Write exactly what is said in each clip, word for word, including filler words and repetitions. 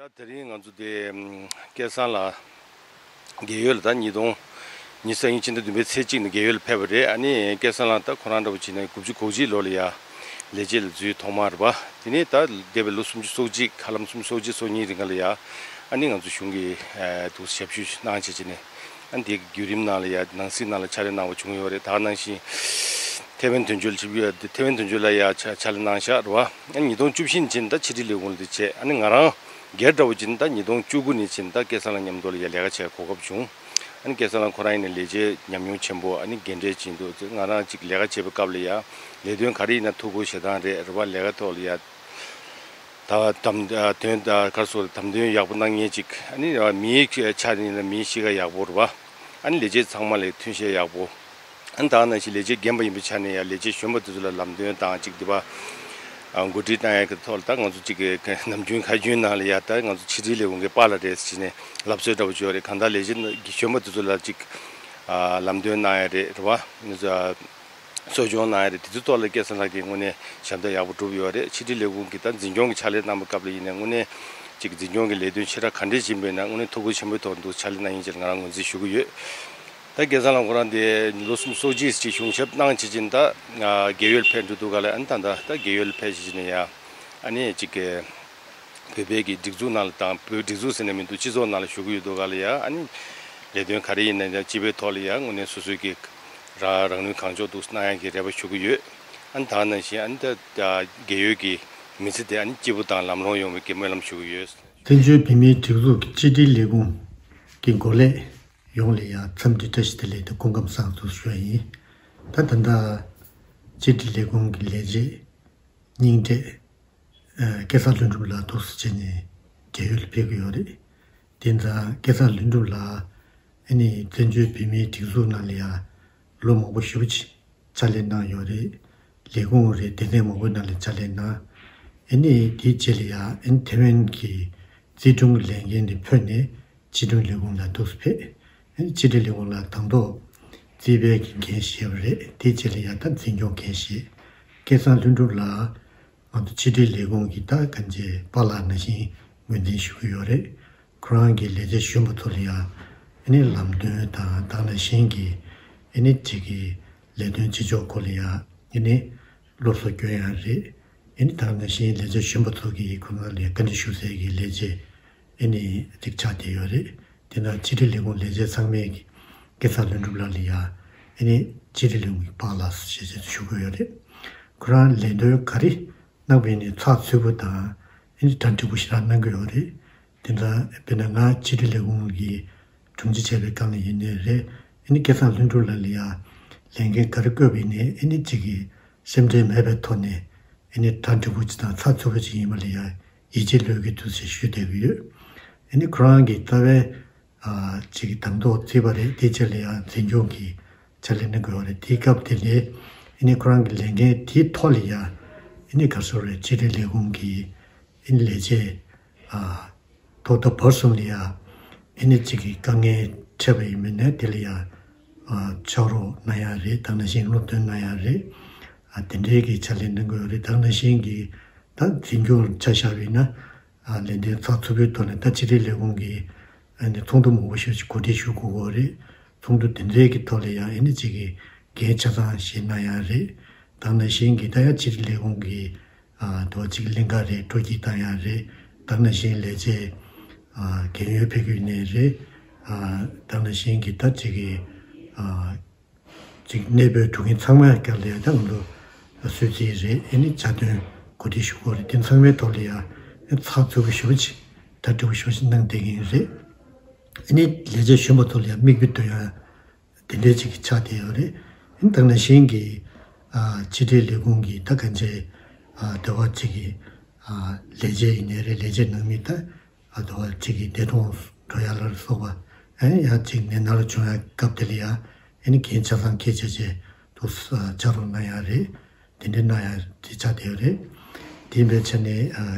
ད་དེ་རིང་ང་ཚོ་དེ་ཨམ་སྐལ་བཟང་ལགས་རྒས་ཡོལ་ལ་ད་ཉིས་སྟོང་ཉི་ཤུ་རྩ་གཉིས་ཕྱི་ཟླ་བདུན་པའི་ཚེས་གཅིག་ནས་རྒས་ཡོལ་ལ་ཕེབས་པ་རེད། ཨ་ནི་སྐལ་བཟང་ལགས་ད་ཁོ་རང་འདྲ་པོ་བྱས་ན་དགུ་བཅུ་གོ་གཅིག་ལོ་ལ་ཡ་ལས་བྱེད་ལ་འཛུལ་ཐོག་མ་རེད་པ། དེ་ནས་ད་འདས་པའི་ལོ་སུམ་ཅུ་སོ་གཅིག་ཧ་ལམ་སུམ་ཅུ་སོ་གཅིག་སོ་གཉིས་རིང་ག་ལ་ཡ་ཨ་ནི་ང་ཚོ་གཞུང་གི་ཨ་འདུག་ཞབས་ཞུ་གནང་བྱས་བྱས་ནས་ཨ་ནི་དེའི་བརྒྱུད་རིམ་ནང་ལ་ཡ་ནང་སྲིད་ནང་ལ་ཕྱག་ལས་གནང་བ་བྱུང་ཡོད་རེད། ད་ག་ནང་བཞིན་ཐེ་ཝན་དོན་གཅོད་ལ་ཆིབས་ཐེ་ཝན་དོན་གཅོད་ལ་ཡ་ཕྱག་ཕྱག་ལས་གནང་བཞག་རེད་པ། ཨ་ནི་ཉིས་སྟོང་བཅུ་བཞི་ནས་བྱས་ནས་ད་ཕྱི་དྲིལ་ལས་ཁུངས་ལ་དེ་བྱས། ཨ་ནི་ང་རང་སྒེར་འདྲ་པོ་བྱས་ན་ད་ཉིས་སྟོང་བཅུ་དགུ་ནས་བྱས་ནས་ད་སྐལ་བཟང་ལགས་མཉམ་དུ་ལ་ཡ་ལས་ཀ་བྱེད་གོ་སྐབས་བྱུང་། ཨ་ནི་སྐལ་བཟང་ལགས་ཁོ་རང་ཡིན་ན་ལས་བྱེད་ཉམས་མྱོང་ཆེན་པོ། ཨ་ནི་རྒན་གྲས་ཅིག་འདུག་ང་རང་ཅིག་ལས་ཀ་བྱེད་པའི་སྐབས་ལ་ཡ་ལས་དོན་ག་རེ་ཡིན་ན་ཐུགས་ཁུར་བཞེས་སྟངས་རེད་རེད་པ། ལས་ཀ་ཐོག་ལ་ཡ་ད་དམ་དོན་ག་རེ་ཟེར་དམ་དོན་ཡག་པོ་གནང་མཁན་ཅིག་ཨ་ནི་མིའི་ཆ་ནས་ཡིན་ན་མིའི་གཤིས་ཀ་ཡག་པོ་རེད་པ། ཨ་ནི་ལས་བྱེད་ཚང་མ་ལ་མཐུན་ཤེས་ཡག་པོ། ཨ་ནི་ད་ག་ནང་བཞིན་ལས་བྱེད་རྒན་པ་ཡིན་པའི་ཆ་ནས་ཡང་ལས་བྱེད་གཞོན་པ་དེ་ཚོ་ལ་ལམ་སྟོན་དང་ཅིག་འདི་པ་ཨ་འགོ་ཁྲིད་བཏང་ཡག་གི་ཐོག་ལ་ད་ང་ཚོ་ཅིག་གི་ནམ་རྒྱུན་ཁ་རྒྱུན་ནང་ལ་ཡ་ད་ང་ཚོ་ཕྱི་དྲིལ་ལས་ཁུངས་ཀྱི་པཱ་ལགས་རེད་ཟེར་ནས་ལབ་སྲོལ་འདྲ་པོ་ཅིག་ཡོད་རེད། གང་ལྟར་ལས་བྱེད་གཞོན་པ་དེ་ཚོ་ལ་ཅིག་ཨ་ལམ་སྟོན་གནང་ཡག་རེད་རེད་པ། ང་ཚོ་ཨ་གསོ་སྦྱོང་གནང་ཡག་རེད། དེ་ཚོའི་ཐོག་ལ་སྐལ་བཟང་ལགས་ཀྱིས་དངོས་གནས་ཞབས་འདེགས་ཡག་པོ་བསྒྲུབས་ཡོད་རེད། ཕྱི་དྲིལ་ལས་ཁུངས་ཀྱི་ད་འཛིན་སྐྱོང་གི་ཕྱག་ལས་གནང་བའི་སྐབས་ལ་ཡིན་ནའི་དངོས་གནས་ཅིག་འཛིན་སྐྱོང་གི་ལས་དོན་ཆེ་ཕྲ་ག་འདྲས་ཡིན་པ་ཡིན་ན་དངོས་གནས་ཐུགས་ཁུར་ཆེན་པོའི་ཐོག་འདུག་ཕྱག་ལས་གནང་ཡིན་ཅེས་ང་རང་ངོས་འཛིན་ཞུ་གི་ཡོད། ད་སྐལ་བཟང་ལགས་ཁོ་རང་དེ་ལོ་སུམ་ཅུ་སོ་གཅིག་ཅིག་གཞུང་ཞབས་གནང་བྱེད་ཅིག་ད་རྒས་ཡོལ་ཕེབས་འགྲོ་འདུག་ག་ལ། ཨ་ནི་ད་ད་ད་རྒས་ཡོལ་ཕེབས་བྱེད་ཅིག་ནས་ཡ་ཨ་ནི་ཅིག་གི་བོད་པའི་གི་སྒྲིག་འཛུགས་ནང་ལ་དང་བོད་སྒྲིག་འཛུགས་ཟེར་ནས་མི་འདུག་སྤྱི་ཚོགས་ནང་ལ་ཞུགས་ཀྱི་ཡོད་འདུག་ག་ལ། ཡ་ཨ་ནི་ལས་དོན་ག་རེ་ཡིན་ན་ཡང་སྤྱི་པའི་ཐོག་ལ་ཡ་དངོས་གནས་སོ་སོའི་གི་རང་རང་ནུས་གང་ལྕོགས་འདུག་གནང་ཡག་གི་རེ་བ་ཞུ་གི་ཡོད། ཨ་ནི་ད་ག་ནང་བཞིན་ཨ་ནི་ད་རྒས་ཡོལ་གྱི་མི་ཚེ་དེ་ཨ་ནི་སྐྱིད་པོ་དང་ལམ་ལྷོང་ཡོང་བའི་གི་སྨོན་ལམ་ཞུ་གི་ཡོད། བཙན་བྱོལ་བོད་མིའི་སྒྲིག་འཛུགས་ཀྱི་ཕྱི་དྲིལ་ལས་ཁུངས་ཀྱི་འགོ་ལས་ཡོངས་ལ་ཡང་འཚམས་འདྲི་བཀྲ་ཤིས་བདེ་ལེགས་དང་སྐུ་ཁམས་བཟང་ཐུགས་ཞུ་བ་ཡིན། ད་ད་ལྟ་ཕྱི་དྲིལ་ལས་ཁུངས་ཀྱི་ལས་བྱེད་རྙིང་གྲས་ཨ་སྐལ་བཟང་ལྷུན་གྲུབ་ལགས་འདུག་སེ་བྱས་ནས་རྒས་ཡོལ་ལ་ཕེབས་ཀྱི་ཡོད་རེད། དེ་ཙང་སྐལ་བཟང་ལྷུན་གྲུབ་ལགས་ཨ་ནི་བཙན་བྱོལ་བོད་མིའི་སྒྲིག་འཛུགས་ནང་ལ་ཡང་ལོ་མང་པོ་ཞེ་པོ་ཅིག་ཕྱག་ལས་གནང་ཡོད་རེད། ལས་ཁུངས་རེད་སྡེ་ཚན་མང་པོའི་ནང་ལ་ཕྱག་ལས་གནང་། ཨ་ནི་དེའི་རྗེས་ལ་ཡང་ཨ་ནི་ཐེ་ཝན་གྱི་རྩིས་དྲུང་གི་ལས་འགན་དེ་ཕུད་ནས་ཕྱི་དྲིལ་ལས་ཁུངས་ལ་འདུག་སེ་ཕེབས། ཨ་ནི་ཕྱི་དྲིལ་ལས་ཁུངས་ལ་དང་ཐོག་རྩིས་པའི་གི་འགན་བཞེས་པ་རེད། དེའི་རྗེས་ལ་ཡང་ད་འཛིན་སྐྱོང་འགན་བཞེས། སྐལ་བཟང་ལྷུན་གྲུབ་ལགས་ང་ཚོ་ཕྱི་དྲིལ་ལས་ཁུངས་ཀྱི་ད་གང་ཅི་པཱ་ལགས་ནང་བཞིན་ངོས་འཛིན་ཞུ་གི་ཡོད་རེད། ཁོ་རང་གི་ལས་བྱེད་གཞོན་པ་ཚོ་ལ་ཡང་ཨ་ནི་ལམ་སྟོན་དང་ད་ག་ནང་བཞིན་གྱི་ཨ་ནི་ཅིག་གི་ལས་དོན་བྱེད་ཕྱོགས་སྐོར་ལ་ཡང་ཨ་ནི་སློབ་གསོ་སྐྱོན་ཡག་རེད། ཨ་ནི་ད་ག་ནང་བཞིན་ལས་བྱེད་གཞོན་པ་ཚོ་གི་ཁོ་རང་ལ་ཡང་བཀའ་འདྲི་ཞུ་སའི་གི་ལས་བྱེད་ཨ་ནི་ཅིག་ཆགས་བསྡད་ཡོད་རེད། དེ་ན་ཕྱི་དྲིལ་ལས་ཁུངས་ལས་བྱེད་ཚང་མས་ཀྱི་སྐལ་བཟང་ལྷུན་གྲུབ་ལགས་ལ་ཡ་ཨ་ནི་ཕྱི་དྲིལ་ལས་ཁུངས་ཀྱི་པཱ་ལགས་ཞེས་བྱས་ཞུ་གི་ཡོད་རེད། ཁོ་རང་ལས་དོན་ག་རེ་གནང་པ་ཡིན་ནའི་ཚགས་ཚུད་པོ་དང་ཨ་ནི་གྲ་འགྲིག་པོ་ཞེ་དྲག་གནང་གི་ཡོད་རེད། དེ་འདྲ་དཔེར་ན་ང་ཕྱི་དྲིལ་ལས་ཁུངས་ཀྱི་དྲུང་ཆེ་བྱས་པའི་སྐབས་ལ་ཡིན་ནའི་རེད། ཨ་ནི་སྐལ་བཟང་ལྷུན་གྲུབ་ལགས་ལ་ཡ་ལས་འགན་ག་རེ་བསྐོས་པ་ཡིན་ནའི་ཨ་ནི་གཅིག་གི་སེམས་ཁྲལ་མེད་པའི་ཐོག་ནས་ཨ་ནི་གྲ་འགྲིག་པོ་ཅིག་དང་ཚགས་ཚུད་པོ་ཅིག་ཡིན་པ་ལ་ཡ་ཡིད་ཆེས་ལོས་ཀྱི་འདུག་ཟེར་ཞུ་བསྡད་ཀྱི་ཡོད། ཨ་ནི་ཁོ་རང་གིས་རྩ་བའི་ཨ་ཅིག་གི་དང་ཐོག་རྩིས་པ་རེད། དེ་རྗེས་ལ་ཡང་འཛིན་སྐྱོང་གི་ཕྱག་ལས་གནང་གི་ཡོད་རེད། དེའི་སྐབས་དེ་ལས་ཨ་ནི་ཁོ་རང་གི་ལས་འགན་དེའི་ཐོག་ལ་ཡ་ཨ་ནི་ག་རེ་ཟེར་རེད་ཕྱི་དྲིལ་ལས་ཁུངས་ཀྱི་ཨ་ནི་ལས་བྱེད་ཨ་ཐོག་མཐའ་བར་གསུམ་ལ་ཡ་ཨ་ནི་གཅིག་གི་དཀའ་ངལ་འཕྲད་པ་ཡིན་མིན་ནས་དེ་ལ་ཡ་ཨ་ཕྱག་རོགས་གནང་ཡག་རེད། ད་ག་ནང་བཞིན་སློབ་སྟོན་གནང་ཡག་རེད། ཨ་དེ་འདྲའི་གི་ཕྱག་ལས་གནང་གི་ཡོད་རེད། ད་ག་ནང་བཞིན་གྱི་ད་འཛིན་སྐྱོང་ཆ་བཞག་པ་ཡིན་ན་ཨ་ལས་དོན་ཚགས་ཚུད་པོའི་ཐོག་ནས་ད་ཕྱི་དྲིལ་ལས་ཁུངས་ཀྱི་ཨ་ནི་ཚོགས་འདུ་མང་པོ་ཞིག་གོ་སྒྲིག་ཞུ་དགོས་ཀྱི་ཡོད་རེད། ཚོགས་འདུ་དེ་འདྲའི་གི་ཐོག་ལ་ཡང་ཨ་ནི་གཅིག་གི་འགན་ཆ་ཚང་བཞེས་གནང་ཡག་རེད། ད་ག་ནང་བཞིན་གྱི་ད་ཡང་ཕྱི་དྲིལ་ལས་ཁུངས་ཀྱི་ཨ་དོ་གཅིག་གླིང་ག་རེད་སྤྲོ་སྐྱིད་བཏང་ཡག་རེད། ད་ག་ནང་བཞིན་ལས་བྱེད་ རྒན་ཡོལ་ཕེབས་ཀྱི་ཡོད་ནའི་རེད། ད་ནང་བཞིན་གྱི་ད་ཅིག་གི་ཅིག་གནས་སྤོས་འགྲོ་མཁན་ཚང་མ་སྒང་ལ་ཡ་ད་ང་ཚོ་གསོལ་ཚིགས་རེད། ཨ་ནི་འཆར་དོན་གོ་སྒྲིག་ཞུ་དགོས་རེད། དེ་ཚང་མའི་ཐོག་ལ་ཡ་ཚགས་ཚུད་པོ་ཞེ་པོ་ཅིག་གྲ་སྒྲིག་པོ་ཞེ་པོ་ཅིག་གནང་བསྡད་ཀྱི་ཡོད་རེད། ཨ་ནི་ལས་བྱེད་གཞོན་པ་ཚོ་ལ་ཡ་མིག་དཔེ་སྟོན་ཡ་དེ་འདྲའི་ཅིག་ཆགས་བསྡད་ཡོད་རེད། ཨ་ནི་ད་ནང་བཞིན་གྱི་ཕྱི་དྲིལ་ལས་ཁུངས་ཀྱི་ད་གང་ཅི་འདི་བ་ཅིག་གི་ལས་བྱེད་ཡིན་ནའི་རེད། ལས་བྱེད་ནང་མི་ད། ཨ་དོ་བ་གཅིག་གིས་བདེ་ཐང་འགྲོ་ཡ་ལ་སོགས་པ། ཨ་ཡང་གཅིག་ནད་མནར་བྱུང་ཡ་སྐབས་དེ་ལ་ཡ་ཨ་ནི་འགན་ཆ་ཚང་འཁྱེར་བྱས་བྱས་འདུག་ཕྱག་རོགས་གནང་ཡ་རེད། དེ་འདྲའི་གནང་ཡ་དེ་ཆགས་བསྡད་ཡོད་རེད། དེ་ཡིན་པའི་ཆ་ནས་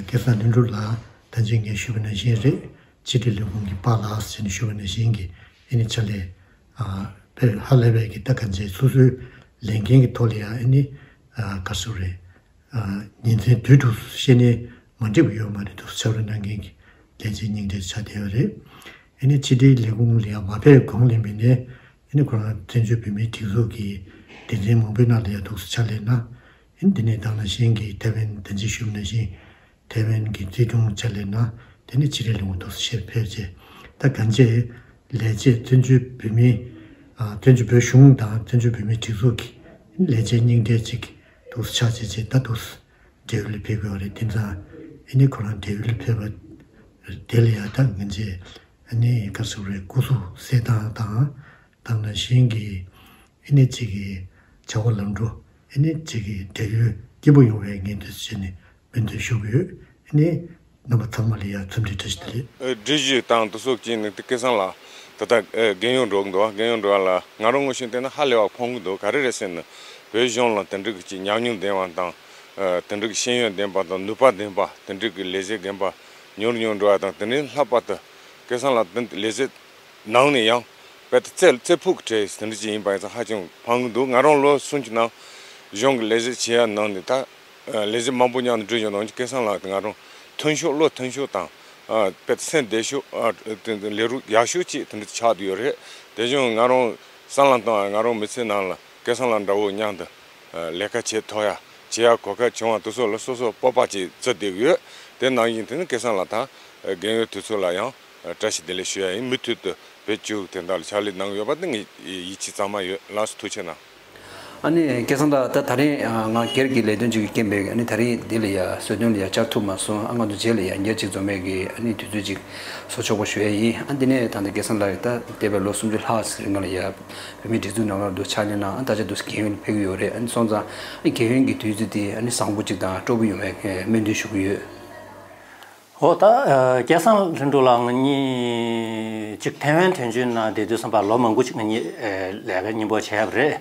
སྐལ་བཟང་ལྷུན་གྲུབ་ལགས་ད་ཅི་ངས་ཞུས་པ་ནང་བཞིན་རེད། ཕྱི་དྲིལ་ལས་ཁུངས་ཀྱི་པཱ་ལགས་ཟེར་ནས་ཞུས་པ་ནང་བཞིན་གྱི་ཨ་ནི་ཕྱག་ལས་ཕར་ལས་པའི་གི་ད་གང་ཅི་སོ་སོའི་ལས་འགན་གྱི་ཐོག་ལ་ཡ་ཨ་ནི་ག་རེ་ཟེར་དགོས་རེད། ཉིན་མཚན་དུས་དྲུག་བཤད་ནས་མ་འགྲིག་པ་ཡོད་མ་རེད་འདུག་ཕྱག་རོགས་གནང་མཁན་གྱི་ལས་བྱེད་སྙིང་བྲེལ་ཆགས་བསྡད་ཡོད་རེད། ཨ་ནི་ཕྱི་དྲིལ་ལས་ཁུངས་ལ་ཡང་མ་ཕེབས་གོང་ལ་ཡིན་པ་ཡིན་ནའི་ཨ་ནི་ཁོ་རང་བཙན་བྱོལ་བོད་མིའི་སྒྲིག་འཛུགས་ཀྱི་སྡེ་ཚན་མང་པོའི་ནང་ལ་ཡང་འདུག་ཕྱག་ལས་གནང་། ཨ་ནི་འདི་ནས་ད་ནང་བཞིན་གྱི་ཐའེ་ཝན་ད་ཅི་ཞུས་པ་ནང་བཞིན་ཐའེ་ཝན་གྱི་བརྩེ་དུང་ཕྱག་ལས་གནང་། དེ་ནས་ཕྱི་དྲིལ་ལས་ཁུངས་འདུག་ཕྱིར་ཕེབས་རྗེས་ད་གང་ཅི་ལས་བྱེད་བཙན་བྱོལ་བོད་མིའི་བཙན་བྱོལ་བོད་གཞུང་དང་བཙན་བྱོལ་བོད་མིའི་སྒྲིག་འཛུགས་ཀྱི་ལས་བྱེད་སྙིང་བྲེལ་ཅིག་འདུག་ཕྱག་བྱས་རྗེས་ད་འདུག་འབྲེལ་ཡོད་ལ་ཕེབས་དགོས་པ་རེད། དེ་ཙང་ཨ་ནི་ཁོ་རང་འབྲེལ་ཡོད་ལ་ཕེབས་པ་དེ་ལ་ཡང་ད་ངན་ཅེས་ཨ་ནི་ག་རེ་ཟེར་དགོས་རེད། སྐུ་གཟུགས་གསལ་ཐང་དང་དེ་ནང་བཞིན་གྱི་ཨ་ནི་ཅིག་གི་བྱ་བ་ལམ་འགྲོ་ཨ་ནི་ཅིག་གི་འབྲེལ་ཡོད་སྐྱིད་པོ་ཡོང་བའི་ངེས་འདུན་བྱས་ནས་སྨོན་འདུན་ཞུ་གི་ཡོད། ཨ་ནི་རྣམ་པ་ཚང་མ་ལ་ཡང་འཚམས་འདྲི་བཀྲ་ཤིས་བདེ་ལེགས། འགྲེལ་བརྗོད་དང་དེ་སོགས་ཀྱི་ནི་དེ་སྐལ་བཟང་ལགས་ད་ལྟ་རྒན་ཡོལ་འགྲོ་གི་འདུག་རྒན་ཡོལ་འགྲོ་བ་ལ་ང་རང་ངོ་ཤེས་བལྟས་ན་ཧ་ལས་པ་ཕངས་གི་འདུག་ག་རེ་རེད་ཟེར་ན་བོད་གཞུང་ལ་དེ་འདྲ་གི་ཅིག་ཉམས་མྱོང་ལྡན་པ་དང་། དེ་འདྲ་གི་ཤེས་ཡོན་ལྡན་པ་དང་ནུས་པ་ལྡན་པ་དེ་འདྲ་གི་ལས་བྱེད་རྒན་པ་ཉུང་རུ་ཉུང་རུ་འགྲོ་བ་དང་དེ་ནས་ལྷག་པར་དུ་སྐལ་བཟང་ལགས་དེ་ལས་བྱེད་ནང་ནས་ཡང་དཔེ་ད་རྩེ་རྩེ་ཕུད་ཀྱི་གྲས་དེ་འདྲ་ཅིག་ཡིན་པ་ཡིན་ཙང་ཧ་ཅང་ཕངས་གི་འདུག་ང་རང་ལོ་སུམ་ཅུ་ནང་གཞུང་གི་ལས་བྱེད་བྱེད་ཡ་ནང་ནས་ད་ལས་བྱེད་མང་པོ་མཉམ་དུ་འགྲོ་བཞིན་ནང་སྐལ་བཟང་ལགས་དེ་ང་རང་མཐུན་ཕྱོགས་བློ་མཐུན་ཕྱོགས་དང་དཔེ་ད་སེམས་བདེ་ཕྱོགས་དེ་ལས་རོགས་ཡག་ཤོས་ཅིག་དེ་འདྲ་ཆགས་བསྡད་ཡོད་རེད། དེ་བཞིན་ང་རང་བསམ་བློ་བཏང་བ་ང་རང་མི་ཚེ་ནང་ལ་སྐལ་བཟང་ལགས་འདྲ་བོ་མཉམ་དུ་ལས་ཀ་བྱེད་ཐུབ་ཡ་བྱེད་ཡ་གོ་སྐབས་བྱུང་བ་དེ་ཚོ་ལ་སོ་སོ་སྤོབས་པ་ཅིག་བརྩི་བསྡད་ཀྱི་ཡོད། དེ་ནང་བཞིན་དེ་ནི་སྐལ་བཟང་ལགས་དང་རྒན་ཡོལ་དུས་ཚོད་ལ་ཡང་བཀྲ་ཤིས་བདེ་ལེགས་ཞུ་ཡ་ཡིན། མུ་མཐུད་དུ་བོད་ལྗོངས་དེ་འདྲ་ལ་ཕྱག་ལས་གནང་གི་ཡོད་པ་དེ་ངས་ཡིད་ཆེས་གཙང་མ་ཡོད། ལགས་སོ་ཐུགས་རྗེ་གནང་། ཨ་ནི་སྐལ་བཟང་ལགས་ད་ད་རིང་ང་སྒེར་གྱི་ལས་དོན་ཅིག་གི་རྐྱེན་པས་ཨ་ནི་ད་རིང་འདི་ལ་ཡ་གསོལ་སྟོན་ལ་ཡ་བཅར་ཐུབ་མ་སོང་། ཨ་ང་ཚོ་རྗེས་ལ་ཡ་ཉེར་གཅིག་འཛོམས་མེད་ཀྱི་ཨ་ནི་དུས་ཚོད་ཅིག་བཟོ་ཆོག་པ་ཞུ་ཡ་ཡིན། ཨ་འདི་ནས་ད་ལྟ་སྐལ་བཟང་ལགས་ད་འདས་པའི་ལོ་སུམ་ཅུ་ལྷག་ཙམ་རིང་ལ་ཡ་བོད་མིའི་སྒྲིག་འཛུགས་ནང་ལ་འདུག་ཕྱག་ལས་གནང་། ཨ་ད་ཆ་འདུག་རྒན་ཡོལ་ཕེབས་ཀྱི་ཡོད་རེད། ཨ་ནི་སོང་ཙང་ཨ་རྒན་ཡོལ་གྱི་དུས་ཚོད་དེ་ཨ་ནི་བཟང་པོ་ཅིག་དང་སྤྲོ་པོ་ཡོང་བའི་སྨོན་འདུན་ཞུ་གི་ཡོད། འོ་ད་སྐལ་བཟང་ལྷུན་གྲུབ་ལགས་ང་གཉིས་ཅིག་ཐའེ་ཝན་དོན་གཅོད་ནང་བསྡད་དུས་ཙམ་པ་ལོ་མང་པོ་ཅིག་ང་གཉིས་ལས་ཀ་མཉམ་པོ་བྱས་པ་རེད།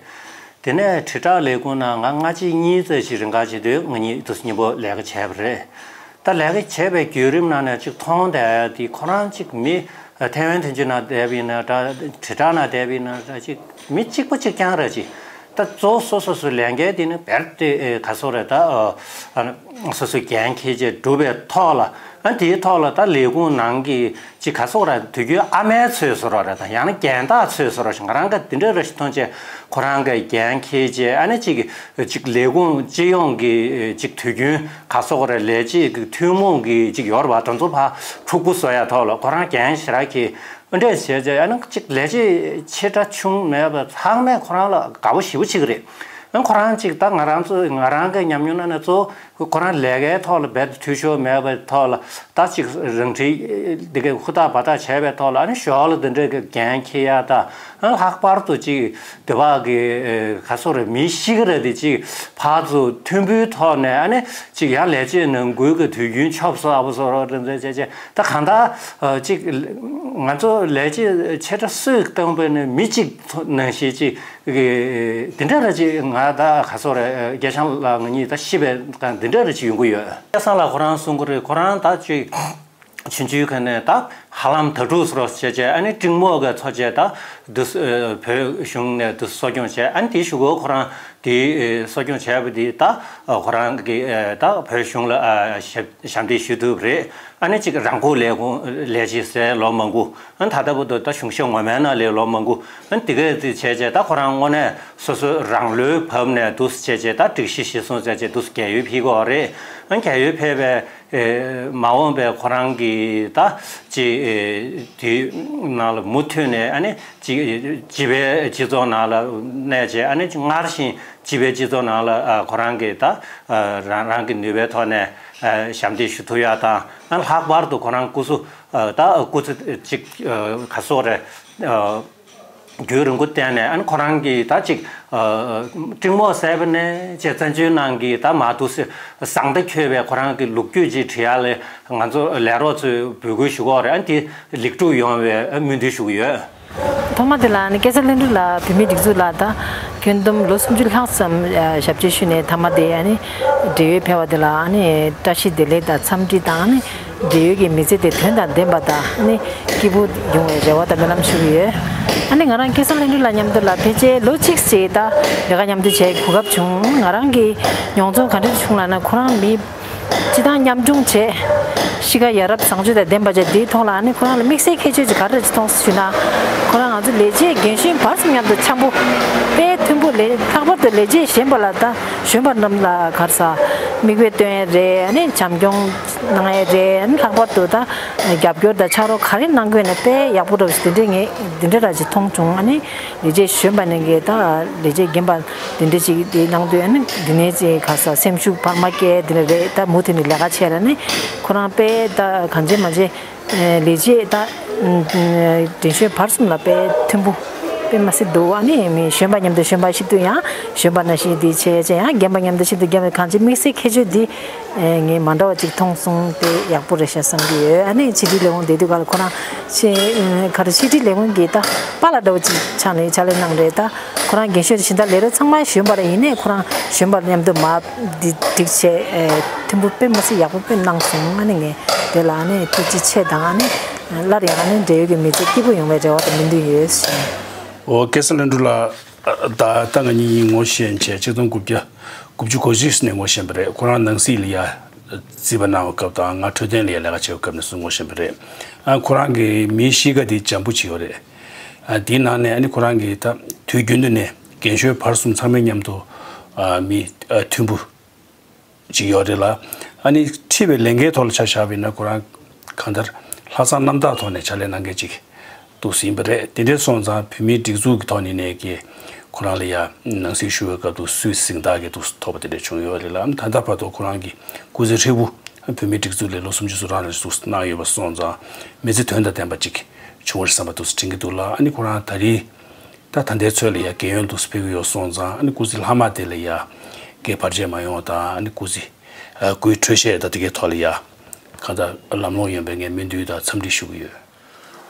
དེ་ནས་དྲིལ་བསྒྲགས་ལས་ཁུངས་ནང་ང་སྔ་ཕྱི་གཉིས་ཙམ་ཞིག་རིང་ག་བྱེད་དུས་ང་གཉིས་དུས་མཉམ་པོ་ལས་ཀ་བྱས་པ་རེད། ད་ལས་ཀ་བྱས་པའི་བརྒྱུད་རིམ་ནང་ནས་ཅིག་མཐོང་བསྡད་ཡ་དེ་ཁོ་རང་ཅིག་མི་ཐའེ་ཝན་དོན་གཅོད་ནང་བསྡད་པ་ཡིན་ན་འདྲ། དྲིལ་བསྒྲགས་ནང་བསྡད་པ་ཡིན་ན་འདྲ། ཅིག་མི་གཅིག་པ་གཅིག་རྐྱང་རེད། ཅིག་ད་གཙོ་བོ་སོ་སོ་སོའི་ལས་འགན་དེ་ནི་བེར་ཏེ་ག་སོག་རེད། ད་སོ་སོའི་འགན་འཁྱེར་བྱས་སྒྲུབ་པའི་ཐོག་ལ། ཨ་དེའི་ཐོག་ལ་ད་ལས་ཁུངས་ནང་གི་ཅིག་ག་སོག་ར་དུས་རྒྱུན་ཨ་མའི་ཚོད་བཟོ་འདྲ་རེད། ད་ཡང་ན་རྒན་བདག་ཚོད་བཟོ་འདྲ་ཞིག་ང་རང་ག་དེ་འདྲ་ར་ཞིག་མཐོང་བྱས་ཁོ་རང་གི་འགན་འཁྱེར་བྱས་ཨ་ནི་ཅིག་ཅིག་ལས་ཁུངས་སྤྱི་ཡོངས་ཀྱི་ཅིག་དུས་རྒྱུན་ག་སོག་ར་ལས་བྱེད་ཀྱི་ཐུན་མོང་གི་ཅིག་ཡོད་རེད་པ། དེ་ཚོ་ཕར་འཁྲུག་པོ་བཟོ་ཡ་ཐོག་ལ་ཁོ་རང་འགན་ཞེ་དྲག་འཁྱེར། འདྲས་བྱས་རྗེས་ཨ་ནི་གཅིག་ལས་བྱེད་ཆེ་ཕྲ་ཆུང་མེད་པ་ཚང་མས་ཁོ་རང་ལ་དགའ་པོ་ཞེ་པོ་བྱེད་ཀྱི་རེད། ཨ་ཁོ་རང་གཅིག་ད་ང་རང་ཚོ་ང་རང་གི་ཉམས་མྱོང་ནང་ནས་གཙོ་བོ་ཁོ་རང་ལས་ཀའི་ཐོག་ལ་རྦད་དེ་འཐུས་ཤོར་མེད་པའི་ཐོག་ལ་ད་གཅིག་རང་འཁྲིའི་འདི་གའི་ཧུར་ཐག་འབད་ཐག་བྱས་པའི་ཐོག་ལ་ཨ་ནི་ཞོར་ལ་འདི་འདྲའི་གི་འགན་འཁྱེར་ཡ་ད་ཨ་ལྷག་པར་དུ་གཅིག་འདི་བག་གི་ག་སོག་རེད། མི་ཤི་གི་རེད། དེ་གཅིག་ཕར་ཚུར་མཐུན་པོའི་ཐོག་ནས་ཨ་ནི་གཅིག་ཡར་ལས་བྱེད་ནང་ཁུལ་གྱི་དུས་རྒྱུན་ཆོབ་སོ་ཨ་བོ་སོ་རོ་རེ་འཛེ་བྱས་བྱས་ད་གང་ལྟར་གཅིག་ང་ཚོ་ལས་བྱེད་ཆེ་ཕྲ་སུས་བཏང་པས་ནས་མི་གཅིག་ནང་བཞིན་གཅིག་དེ་འདྲ་ར་གཅིག་ང་ད་ག་སོ་རེ་སྐལ་བཟང་ལགས་ང་གཉིས་ད་ཤི་བའི་སྒང་དེ་འདྲ་ར་གཅིག་ཡོང་གི་ཡོད། སྐལ་བཟང་ལགས་ཁོ་རང་གསུང་གི་རེད། ཁོ་རང་ད་གཅིག་ཆུང་ཆུང་ག་ནས་ད་ཧ་ལམ་ད་ཕྲུག་སོ་རོ་བྱས་བྱས་ཨ་ནི་སྤྲིང་མོ་ག་འཚོ་བྱས་ད་འདི་བོད་གཞུང་ནས་འདི་གསོ་སྐྱོང་བྱས། ཨ་ནི་དེའི་གཞུག་གུ་ཁོ་རང་དེ་གསོ་སྐྱོང་བྱས་པ་དེ་ད་ཁོ་རང་གི་ད་བོད་གཞུང་ལ་ཞབས་ཞབས་འདེགས་ཞུ་ཐུབ་རེད། ཨ་ནི་གཅིག་རང་ཁུལ་ལས་ཁུངས་ལས་བྱེད་ཟེར་ལོ་མང་པོ། ཨ་ནི་ད་ལྟ་བར་དུ་ད་གཞུང་ཞབས་ངོ་མའི་ནང་ལས་ལོ་མང་པོ། ཨ་ནི་དེ་གས་དེ་བྱས་བྱས་ད་ཁོ་རང་དངོས་གནས་སོ་སོའི་རང་ལུས་བབས་ནས་འདུག་སེ་བྱས་བྱས་ད་སྒྲིག་གཞི་གཞིར་བཟུང་བྱས་བྱས་འདུག་སེ་རྒས་ཡོལ་ཕུལ་གྱི་ཡོད་རེད། ཨ་རྒས་ཡོལ་ཕེབས་པའི་ཨེ་མ་འོངས་པའི་ཁོ་རང་གི་ད་ཅིག་ཨེ་དེའི་ནང་ལ་མུ་མཐུད་ནས་ཨ་ནི་ཅིག་སྤྱི་པའི་སྤྱི་ཚོགས་ནང་ལ་གནས་བྱས། ཨ་ནི་སྔར་བཞིན་སྤྱི་པའི་སྤྱི་ཚོགས་ནང་ལ་ཨ་ཁོ་རང་གི་ད་ཨ་རང་རང་གི་ནུས་པའི་ཐོག་ནས་ཨ་ཞབས་འདེགས་ཞུ་ཐུབ་ཡ་དང་། ཨ་ལྷག་པར་དུ་ཁོ་རང་སྐུ་གཟུགས་ཨ་ད་སྐུ་ཚེ་ཅིག་ཨ་ག་སོགས་རེད། ཨ་རྒྱུན་རིང་པོ་བསྟེན་ནས། ཨ་ནི་ཁོ་རང་གིས་ད་ཅིག་ཨ་སྤྲིན་མོག་ཟེར་བ་ནས་ཅེས་བཙན་བྱོལ་ནང་གི་ད་མ་འདུག་སེ་བཟང་ད་འཁྱོལ་བའི་ཁོ་རང་གི་ལོ་རྒྱུས་ཅིག་བྲིས་ཡ་ལ་ང་ཚོ་ལས་རོགས་ཚོས་འབོད་སྐུལ་ཞུ་གི་ཡོད་རེད། ཨ་ནི་དེ་ལེགས་གྲུབ་ཡོང་བའི་སྨོན་འདུན་ཞུ་གི་ཡོད། ཐོག་མ་དེ་ལ་ཨ་ནི་སྐལ་བཟང་ལྷུན་གྲུབ་ལགས་བོད་མིའི་སྒྲིག་འཛུགས་ལ་ད་ཁྱོན་བསྡོམས་ལོ་སུམ་ཅུ་ལྷག་ཙམ་ཨ་ཞབས་ཕྱི་ཞུས་ནས་མཐའ་མ་དེ་ཨ་ནི་བགྲེས་ཡོལ་ཕེབས་པ་དེ་ལ་ཨ་ནི་བཀྲ་ཤིས་བདེ་ལེགས་དང་འཚམས་འདྲི་དང་། ཨ་ནི་བགྲེས་ཡོལ་གྱི་མི་ཚེ་དེ་དོན་དང་ལྡན་པ་དང་ཨ་ནི་སྐྱིད་པོ་ཡོང་བའི་རེ་བ་དང་སྨོན་ལམ་ཞུ་གི་ཡོད། ཨ་ནི་ང་རང་སྐལ་བཟང་ལྷུན་གྲུབ་ལགས་མཉམ་དུ་ལ་ཕལ་ཆེར་ལོ་གཅིག་ཙམ་ད་ལས་ཀ་མཉམ་དུ་བྱེད་གོ་སྐབས་བྱུང་། ང་རང་གི་མྱོང་ཚོར་ག་འདྲ་བྱུང་ལབ་ན། ཁོ་རང་མི་སྤྱི་བཏང་ཉམ་ཆུང་བྱས། གཤིས་ཀ་ཡ་རབས་བཟང་སྤྱོད་དང་ལྡན་པ་བྱས། དེའི་ཐོག་ལ་ཨ་ནི་ཁོ་རང་ལ་དམིགས་བསལ་ཁྱད་ཆོས་ཅིག་ག་རེ་རེད་ཅེས་མཐོང་སོང་ཞུས་ན། ཁོ་རང་ང་ཚོ་ལས་བྱེད་རྒན་གཞོན་བར་གསུམ་མཉམ་དུ་འཆམ་པོ། དཔེ་མཐུན་པོ། ལས་ལྷག་པར་དུ་ལས་བྱེད་གཞན་པ་ལ་ད་གཞོན་པ་རྣམས་ལ་ག་རེ་ཟ། མིག་དཔེ་སྟོན་ཡས་རེད། ཨ་ནི་བྱམས་སྐྱོང་གནང་ཡས་རེད། ཨ་ནི་ལྷག་པར་དུ་ད་རྒྱབ་སྐྱོར་དང་ཕྱག་རོགས་ག་རེ་གནང་དགོས་ན་དཔེ་ཡག་པོ་འདྲ་བོ་ཞིག་དེ་འདྲས་ངས་དེ་འདྲས་ར་ཅིག་མཐོང་བྱུང་། ཨ་ནི་ལས་བྱེད་གཞོན་པ་ནས་ཀྱི་ད་ལས་བྱེད་རྒན་པ་དེ་འདྲས་ཅིག་དེ་གནང་དུས། ཨ་ནི་འདི་ནས་ཅིག་ག་རེ་ཟ། སེམས་ཤུགས་འཕར་མ་སྐྱེ་དེ་འདྲས་རེད། ད་མུ་མཐུད་ནས་ལས་ཀ་བྱས་ར་ནི་ཁོ་རང་དཔེ་ད་གང་བྱེད་མ་བྱེད། ལས་བྱེད་ད་རྒན་གཞོན་བར་གསུམ་ལ་དཔེ་མཐུན་པོ་དཔེ་མ་སྲིད་འདུག། ཨ་ནི་མི་གཞོན་པ་མཉམ་དུ་གཞོན་པ་ཞིབ་ཏུ་ཡང་གཞོན་པ་ནང་བཞིན་དེ་བྱས་བྱས། ཡང་རྒན་པ་མཉམ་དུ་ཞིབ་ཏུ་རྒན་པ། གང་ཅི་དམིགས་བསལ་ཁྱད་ཆོས་འདི་ངས་མ་འདྲ་བ་ཅིག་མཐོང་སོང་། དེ་ཡག་པོ་རེད་ཤག་བསམ་གྱི་ཡོད། ཨ་ནི་ཕྱི་དྲིལ་ལས་ཁུངས་བསྡད་དུས་ག་ལ་ཁོ་རང་ཕྱི་ག་རེ་ཕྱི་དྲིལ་ལས་ཁུངས་ཀྱི་ད་པཱ་ལགས་འདྲ་བོ་ཅིག་ཆགས་ནས་ཕྱག་ལས་གནང་རེད། ད་ཁོ་རང་རྒན་གཞོན་གཞན་དག་ལས་རོགས་ཚང་མ་གཞོན་པ་རེད། ཡིན་ནའི་ཁོ་རང་གཞོན་པ་མཉམ་དུ་མ་འདི་སྒྲིག་བྱས་མཐུན་པོ་དཔེ་མ་སྲིད་ཡག་པོ་དཔེ་གནང་སོང་། ཨ་ནི་ངས་དེ་ལ་ཨ་ནི་ཐུགས་རྗེ་ཆེ་དང་། ཨ་ནི་སླར་ཡང་ཨ་ནི་འབྲེལ་ཡོད་ཀྱི་མི་ཚེ་སྐྱིད་པོ་ཡོང་བའི་རེ་བ་དང་སྨོན་འདུན་ཡོད་ཟེར། འོ། སྐལ་བཟང་ལྷུན་གྲུབ་ལགས། ད་ལྟ་ང་གཉིས་ངོ་ཤེས་བྱས་ཆིག་སྟོང་དགུ་བརྒྱ་དགུ་བཅུ་གོ་གཅིག་ནས་ངོ་ཤེས་པ་རེད། ཁོ་རང་ནང་སྲིད་ལ་ཡ་རྩིས་པ་གནང་བའི་སྐབས་དང་། ང་འཕྲོད་བསྟེན་ལ་ཡ་ལས་ཀ་བྱེད་པའི་སྐབས་ནས་བཟུང་ངོ་ཤེས་པ་རེད། ཨ་ཁོ་རང་གི་མིའི་གཤིས་ཀ་དེ་འཇམ་པོ་ཅིག་ཡོད་རེད། ཨ་དེའི་ནང་ནས་ཨ་ནི་ཁོ་རང་གི་ད་དུས་རྒྱུན་དུ་ནས་རྒན་གཞོན་བར་གསུམ་ཚང་མའི་མཉམ་དུ་ཨ་མི་ཨ་མཐུན་པོ་ཅིག་ཡོད་རེད་ལ། ཨ་ནི་འཁྲི་བའི་ལས་འགན་ཐོག་ལ་ཆ་བཞག་པ་ཡིན་ན་ཁོ་རང་གང་ལྟར་ལྷག་བསམ་རྣམ་དག་ཐོག་ནས་ཕྱག་ལས་གནང་མཁན་ཅིག་འདུག་ཟིན་པ་རེད། དེ་འདྲས་སོང་ཙང་བོད་མིའི་སྒྲིག་འཛུགས་ཀྱི་ཐོག་ནས་ནས་ཀྱི་ཁོ་རང་ལ་ཡ་ནང་སྲིད་ཞུ་བའི་སྐབས་དུ་སུད་སི་གཟེངས་རྟགས་ཀྱི་འདུག་ཐོབ་པ་དེ་འདྲས་བྱུང་ཡོད་རེད་ལ། ཨ་ནི་ད་ལྟ་བར་དུ་ཁོ་རང་གི་སྐུ་ཚེ་ཧྲིལ་པོ་བོད་མིའི་སྒྲིག་འཛུགས་ལས་ལོ་སུམ་ཅུ་སོ་གྲངས་ལ་འདུག་གནང་ཡོད་པ་སོང་ཙང་མི་ཚེ་དོན་དང་ལྡན་པ་ཅིག་བྱུང་བ་རེད་བསམ་པ་འདུག་དྲན་གྱི་འདུག་ལ། ཨ་ནི་ཁོ་རང་ད་རེས་ད་ད་ལྟའི་ཚོད་ལ་ཡ་རྒན་ཡོལ་དུ་ཕེབས་ཀྱི་ཡོད་སོང་ཙང་། ཨ་ནི་སྐུ་ཚེ་ལྷག་མ་དེ་ལ་ཡ་རྒས་བར་ཆད་མ་ཡོང་བ་དང་། ཨ་ནི་སྐུ་ཚེ་ཨ་སྐུའི་འཕྲོད་བཞེས་དང་དེ་གའི་ཐོག་ལ་ཡ་གང་ལྟར་ལམ་ལྷོང་ཡོང་བའི་ངས་སྨོན་འདུན་དང་འཚམས་འདྲི་ཞུ་གི་ཡོད།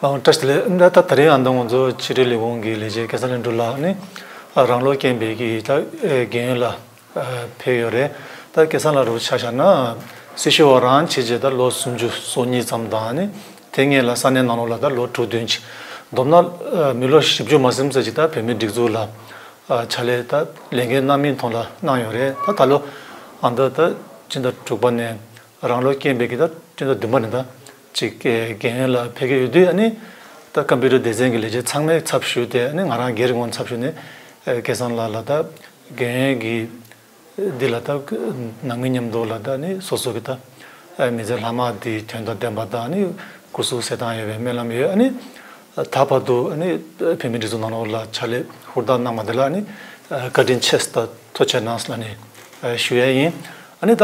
ཨང་། བཀྲ་ཤིས་བདེ་ལེགས། ད་ད་རེས་ཨ་ནི་ང་ཚོ་ཕྱི་དྲིལ་ལས་ཁུངས་ཀྱི་ལས་བྱེད་སྐལ་བཟང་ལྷུན་གྲུབ་ལགས་ནི་རང་ལོ་རྐྱེན་པས་ཀྱི་ད་རྒན་ཡོལ་ལ་ཕེབས་ཡོད་རེད། ད་སྐལ་བཟང་ལགས་རུ་ཆ་བཞག་ན་སྲི་ཞུ་བ་རང་བྱས་རྗེས་ད་ལོ་སུམ་ཅུ་སོ་གཉིས་ཙམ་དང་། ཨ་ནི་དེ་སྔོན་ལ་ས་གནས་ནང་ལོགས་ལ་ད་ལོ་དྲུག་བདུན་ཅིག། བསྡོམས་ན་མི་ལོ་བཞི་བཅུ་མ་ཟིན་ཙམ་ཅིག་ད་བོད་མིའི་སྒྲིག་འཛུགས་ལ་ཕྱག་ལས་ད་ལས་འགན་གནང་མིན་ཐོག་ལ་གནང་ཡོད་རེད། ད་ད་ལོ་ཨ་ད་ད་སྤྱི་ཟླ་དྲུག་པ་ནས་རང་ལོ་རྐྱེན་པས་ཀྱི་ད་སྤྱི་ཟླ་བདུན་པ་ནས་ད་ཅིག་རྒན་ཡོལ་ལ་ཕེབས་ཀྱི་ཡོད་དུས། ཨ་ནི་ད་ཀམ་པུ་ཊར་སྡེ་ཚན་གྱི་ལས་བྱེད་ཚང་མའི་ཚབ་ཞུས་ཏེ། ཨ་ནི་ང་རང་སྒེར་ངོས་ཚབ་ཞུས་ནས་སྐལ་བཟང་ལགས་ལ་ད་རྒན་ཡོལ་གྱི་འདི་ལ་ད་ནང་མི་མཉམ་དུ་ལ་ད་ནི་སོ་སོ་གི་ད་མི་ཚེ་ལྷག་མ་འདི་དོན་དང་ལྡན་པ་དང་། ནི་སྐུ་གཟུགས་གསལ་ཐང་ཡོད་པའི་སྨོན་ལམ་ཡོད། ཨ་ནི་ད་བར་དུ་ཨ་ནི་བོད་མིའི་སྒྲིག་འཛུགས་ནང་ལོགས་ལ་ཕྱག་ལས་ཧུར་ཐག་གནང་བ་དེ་ལ་ཨ་ནི་བཀའ་དྲིན་ཆེ་དང་ཐུགས་རྗེ་གནང་ལ་ནི་ཞུ་ཡ་ཡིན། ཨ་ནི་ད་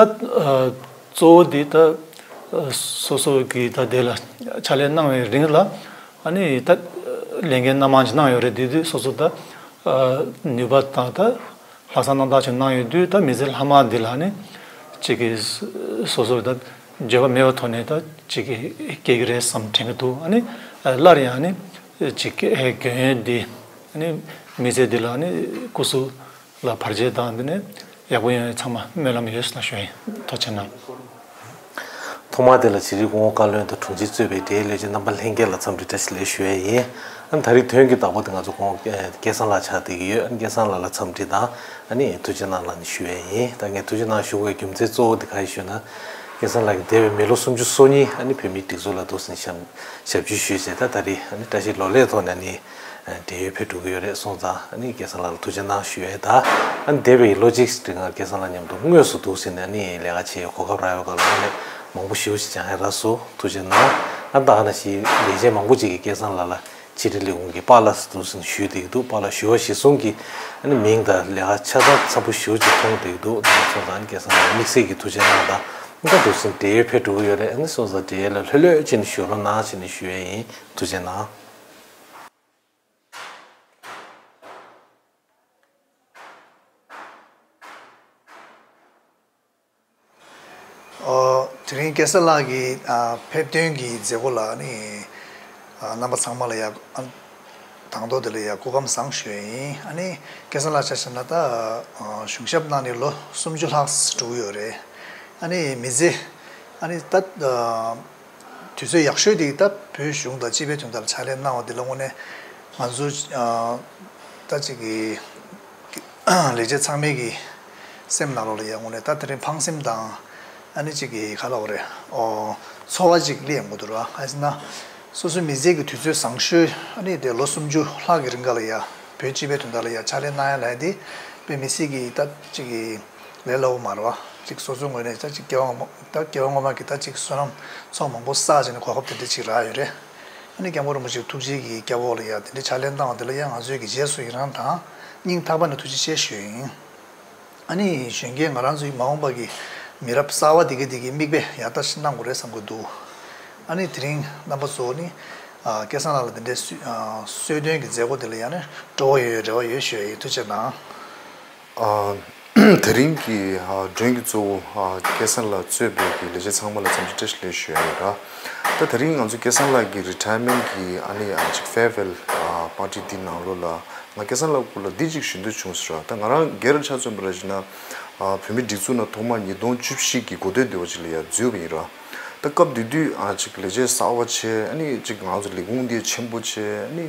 གཙོ་བོ་འདི་ད་སོ་སོ་གི་ད་དེ་ལ་ཕྱག་ལས་གནང་བའི་རིང་ལ་ཨ་ནི་ད་ལས་འགན་སྣ་མང་ཅིག་གནང་ཡོད་རེད། དེ་དུས་སོ་སོ་ད་ནུས་པ་དང་ད་ལྷག་བསམ་རྣམ་དག་ཅིག་གནང་ཡོད་དུས། ད་མི་ཚེ་ལྷག་མ་འདི་ལ་ནི་ཅིག་གི་སོ་སོ་ད་འགྱོད་པ་མེད་པའི་ཐོག་ནས་ད་ཅིག་གི་སྐྱེལ་གྱི་རེད་བསམ་དྲན་གྱི་འདུག། ཨ་ནི་སླར་ཡང་ནི་ཅིག་གི་རྒན་ཡོལ་འདི་ནི་མི་ཚེ་འདི་ལ་ནི་སྐུ་གཟུགས་ལ་བར་ཆད་དང་འདི་ནས་ཡག་པོ་ཡོང་བའི་ཚང་མ་སྨོན་ལམ་ཡོད་ཟེར་ན་ཞུ་ཡིན། ཐུགས་རྗེ་གནང་། ཐོག་མར་དེ་ལ་ཕྱི་དྲིལ་སྐུ་ངོ་བཀའ་བློན་དང་དྲུང་ཆེ་གཙོས་པའི་འབྲེལ་ཡོད་ལས་བྱེད་རྣམ་པ་ལྷན་རྒྱས་ལ་འཚམས་འདྲི་བཀྲ་ཤིས་བདེ་ལེགས་ཞུ་ཡས་ཡིན། ཨ་ནི་ད་རེས་དོན་གྱི་བདག་པོ་དེ་ང་ཚོ་སྐུ་ངོ་སྐལ་བཟང་ལགས་ཆགས་བསྡད་ཀྱི་ཡོད། ཨ་ནི་སྐལ་བཟང་ལགས་ལ་འཚམས་འདྲི་དང་ཨ་ནི་ཐུགས་རྗེ་གནང་ལབ་ནས་ཞུ་ཡས་ཡིན། ད་ངས་ཐུགས་རྗེ་གནང་ཞུ་དགོས་རྒྱུ་མཚན་གཙོ་བོ་དེ་ག་རེ་ཞུ་ན། སྐལ་བཟང་ལགས་ཀྱིས་འདས་པའི་མི་ལོ་སུམ་ཅུ་སོ་གཉིས་ཨ་ནི་བོད་མིའི་སྒྲིག་འཛུགས་ལ་འདུག་སེ་ཞབས་ཞབས་ཕྱི་ཞུས་བྱས། ད་ད་རེས་ཨ་ནི་བཀྲ་ཤིས་ལོ་ལེགས་ཐོག་ནས་ཨ་ནི་ འབྲེལ་ཡོད་ཕེབས་འགྲོ་གི་ཡོད་རེད་སོང་ཙང་ཨ་ནི་སྐལ་བཟང་ལགས་ལ་ཐུགས་རྗེ་གནང་ཞུ་ཡས། ད་ཨ་ནི་འདས་པའི་ལོ་གཅིག་རིང་ང་སྐལ་བཟང་ལགས་མཉམ་དུ་དངོས་སུ་འདུག་ཟེར་ནས་ཨ་ནི་ལས་ཀ་བྱེད་གོ་སྐབས་རག་ཡོད་ག་ལ་ཨ་ནི་མང་པོ་ཞེ་པོ་ཅིག་སྦྱང་ཡས་རག་སོང་། ཐུགས་རྗེ་གནང་། ཨ་ད་ཨ་ན་ཞིག་ལས་བྱེད་མང་པོ་ཅིག་གིས་སྐལ་བཟང་ལགས་ལ་ཕྱི་དྲིལ་ལས་ཁུངས་ཀྱི་པཱ་ལགས་ཟེར་འདུག་ཟེར་ནས་ཞུས་བསྡད་ཀྱི་འདུག་པཱ་ལགས་ཞུ་བ་གཞིར་བཟུང་གིས་ཨ་ནི་མིང་དང་ལས་ཀ་ཆ་ཚང་འཚམ་པོ་ཞེ་པོ་ཅིག་མཐོང་བསྡད་ཀྱི་འདུག་ད་སོང་ཙང་སྐལ་བཟང་ལགས་དམིགས་བསལ་གྱི་ཐུགས་རྗེ་གནང་། ད་ཨ་ད་འདུག་ཟེར་ནས་འབྲེལ་ཡོད་ཕེབས་འགྲོ་གི་ཡོད་རེད། ཨ་ནི་སོང་ཙང་འབྲེལ་ཡོད་ལ་ལྷོད་ལྷོད་བྱས་ནས་བཞུགས་རོགས་གནང་ཟེར་ནས་ཞུ་ཡས་ཡིན། ཐུགས་རྗེ་གནང་། ཨོ། དེ་རིང་སྐལ་བཟང་ལགས་ཀྱི་ཨ་ཕེབས་ཐོན་གྱི་མཛད་སྒོ་ལ་ནི་ཨ་རྣམ་པ་ཚང་མ་ལ་ཡ་ཨ་དང་ཐོག་དེ་ལ་ཡ་སྐུ་ཁམས་བཟང་ཞུ་ཡས་ཡིན། ཨ་ནི་སྐལ་བཟང་ལགས་ཆ་བཞག་ན་ད་ཨ་གཞུང་ཞབས་གནང་ནས་ལོ་སུམ་ཅུ་ལྷག་འགྲོ་གི་ཡོད་རེད། ཨ་ནི་མི་ཚེ་ཨ་ནི་ད་ཨ་དུས་ཚོད་ཡག་ཤོས་དེ་ད་བོད་གཞུང་དང་སྤྱི་པའི་དོན་དག་ལ་ཕྱག་ལས་གནང་བ་དེ་ལ་དངོས་གནས་ང་ཚོ་ཨ་ད་ཅིག་གི་ལས་བྱེད་ཚང་མའི་གི་སེམས་ནང་ལོགས་ལ་ཡ་དངོས་གནས་ད་དེ་རིང་ཕངས་སེམས་དང་ཨ་ནི་ཅིག་གི་ག་ལབ་དགོས་རེད། ཨོ། ཚོར་བ་ཅིག་སླེབས་ཡོང་གི་འདུག་ར། ག་ཟེར་ན་སོ་སོའི་མི་ཚེ་གི་དུས་ཚོད་བཟང་ཤོས་ཨ་ནི་དེ་ལོ་སུམ་ཅུ་ལྷག་གི་རིང་ག་ལ་ཡ་བོད་སྤྱི་པའི་དོན་དག་ལ་ཡ་ཕྱག་ལས་གནང་ཡ་ལ་ཡ་དེ་དཔེ་མི་སྲིད་གི་ད་ཅིག་གི་ལས་སླ་བོ་མ་རེད་བ། ཅིག་སོ་སོའི་ངོས་ནས་ད་ཅིག་སྐྱེ་བ་སྔོན་མ་ད་སྐྱེ་བ་སྔོན་མ་གི་ད་ཅིག་བསོད་ནམས་ཚོགས་མང་པོ་བསགས་བྱས་ནས་གོ་སྐབས་དེ་འདྲ་ཅིག་རག་ཡོད་རེད། ཨ་ནི་སྐྱབས་མགོན་རིན་པོ་ཆེའི་ཐུགས་རྗེ་གི་སྐྱབས་འོག་ལ་ཡ་དེ་འདྲའི་ཕྱག་ལས་གནང་བ་དེ་ལ་ཡ་ང་ཚོའི་གི་རྗེས་སུ་ཡི་རང་དང་སྙིང་ཐག་པ་ནས་ཐུགས་རྗེ་ཆེ་ཞུ་ཡིན། ཨ་ནི་གཞོན་སྐྱེས་ང་རང་ཚོའི་མ་འོངས་པ་གི་མི་རབས་གསར་བ་དེ་གི་དེ་གི་མིག་དཔེ་ཡག་ལྟ་ཞིག་གནང་དགོས་རེད་བསམ་གི་འདུག་ཨ་ནི་དེ་རིང་རྣམ་པ་ཚོ་ནི་ཨ་སྐལ་བཟང་ལགས་ལ་དེ་འདྲའི་གསོལ་ཨ་གསོལ་སྟོན་གྱི་མཛད་སྒོ་དེ་ལ་ཡང་ནི་སྤྲོ་བོ་ཡོད་རེ་བ་ཡོད་ཞུ་ཡ་ཡིན། ཐུགས་རྗེ་གནང་། ཨ། དེ་རིང་གི་ཨ་མགྲོན་གྱི་གཙོ་བོ་ཨ་སྐལ་བཟང་ལགས་གཙོས་པའི་གི་ལས་བྱེད་ཚང་མ་ལ་འཚམས་འདྲི་བཀྲ་ཤིས་བདེ་ལེགས་ཞུ་ཡ་ཡིན་ར། ད་དེ་རིང་ང་ཚོ་སྐལ་བཟང་ལགས་ཀྱི་རི་ཊ་ཡར་མེན་ཊི་གི་ཨ་ནི་ཨ་ཅིག་ཕེར་ཝེལ་ཨ་པར་ཊི་འདི་ནང་ལོགས་ལ་ང་སྐལ་བཟང་ལགས་སྐོར་ལ་འདི་གཅིག་ཞུ་འདོད་བྱུང་ཟེར་ར། ད་ང་རང་སྒེར་ཆ་མཚོན་པ་ར་བྱས་ན་ཨ་བོད་མིའི་སྒྲིག་འཛུགས་ནང་ཐོག་མ་ཉིས་སྟོང་བཅུ་བཞི་གི་འགོ་སྟོད་དེ་བ་ཅིག་ལ་ཡ་འཛུལ་བ་ཡིན་ར། ད་སྐབས་དེ་དུས་ཨ་ཅིག་ལས་བྱེད་གསར་བ་བྱས། ཨ་ནི་ཅིག་ང་ཚོ་ལས་ཁུངས་འདི་ཆེན་པོ་བྱས། ཨ་ནི་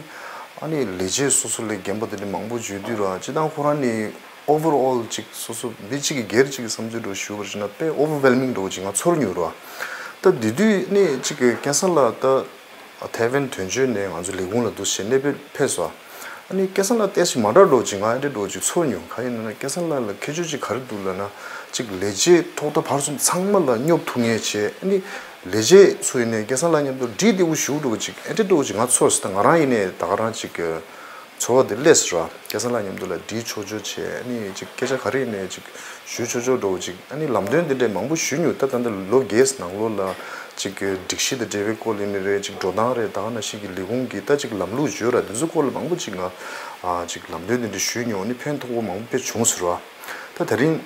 ཨ་ནི་ལས་བྱེད་སོ་སོ་ལས་རྒན་པ་དེ་འདྲ་མང་པོ་འཇོན་དུས་ར། སྤྱིར་བཏང་ཁོ་རང་ནི་ཨོ་ཝར་ཨོལ་ཅིག་སོ་སོ་མི་གཅིག་གི་སྒེར་གཅིག་གི་བསམ་ཚུལ་འདྲ་ཞུ་བ་ཞིག་ན་དཔེ་ཨོ་ཝར་ཝེལ་མིང་འདྲ་བོ་ཅིག་ང་ཚོར་མྱོང་ར། ད་དེ་དུས་ནི་ཅིག་སྐལ་བཟང་ལགས་ད་ཐའེ་ཝན་དོན་གཅོད་ནས་ང་ཚོ་ལས་ཁུངས་ལ་འདུག་སེ་གནས་སྤོས་ཕེབས་སོང་། ཨ་ནི་སྐལ་བཟང་ལགས་ཏོག་ཙམ་མ་འདྲ་འདྲ་བོ་ཅིག་ང་ཨེ་འདྲ་འདྲ་བོ་ཅིག་ཚོར་མྱོང་། གང་ཡིན་ན་སྐལ་བཟང་ལགས་ལ་ཁྱད་ཆོས་ཅིག་ག་རེ་འདུག་ལབ་ན། ཅིག་ལས་བྱེད་ཐོག་མཐའ་བར་གསུམ་ཚང་མ་ལ་སྙོབ་ཐུབ་མཁན་བྱས། ཨ་ནི་ལས་བྱེད་ཚོ་ཡིན་ནའི་སྐལ་བཟང་ལགས་མཉམ་དུ་འགྲིག་བདེ་པོ་ཞེ་པོ་འདྲ་བོ་ཅིག་ཨེ་འདྲ་འདྲ་བོ་ཅིག་ང་ཚོར་སོང་། ད་ང་རང་ཡིན་ནའི་ད་ག་རང་ཅིག་ཚོར་བ་དེ་སླེབས་སོང་ར། སྐལ་བཟང་ལགས་མཉམ་དུ་ལ་འགྲིག་ཆོག་ཆོག་བྱས། ཨ་ནི་ཅིག་སྐད་ཆ་ག་རེ་ཡིན་ནའི་ཅིག་ཞུ་ཆོག་ཆོག་འདྲ་བོ་ཅིག་ཨ་ནི་ལམ་སྟོན་དེ་འདྲས་མང་པོ་ཞུས་མྱོང་། ད་ད་ལྟ་ལོ་བརྒྱད་ནང་ལོགས་ལ་ཅིག་སྒྲིག་གཞི་དང་འབྲེལ་བའི་སྐོར་ཡིན་ནའི་རེད། ཅིག་འགྲོ་སྟངས་རེད། ད་ག་ནང་བཞིན་གྱི་ལས་ཁུངས་ཀྱི་ད་ཅིག་ལམ་ལུགས་བརྗོད་ར། དེ་ཚོའི་སྐོར་ལ་མང་པོ་ཅིག་ང་ཨ་ཅིག་ལམ་སྟོན་དེ་འདྲས་ཞུས་མྱོང་། ཨ་ནི་ཕན་ཐོགས་པོ་མང་པོ་དཔེ་བྱུང་ཟེར་བ། ད་དེ་རིང་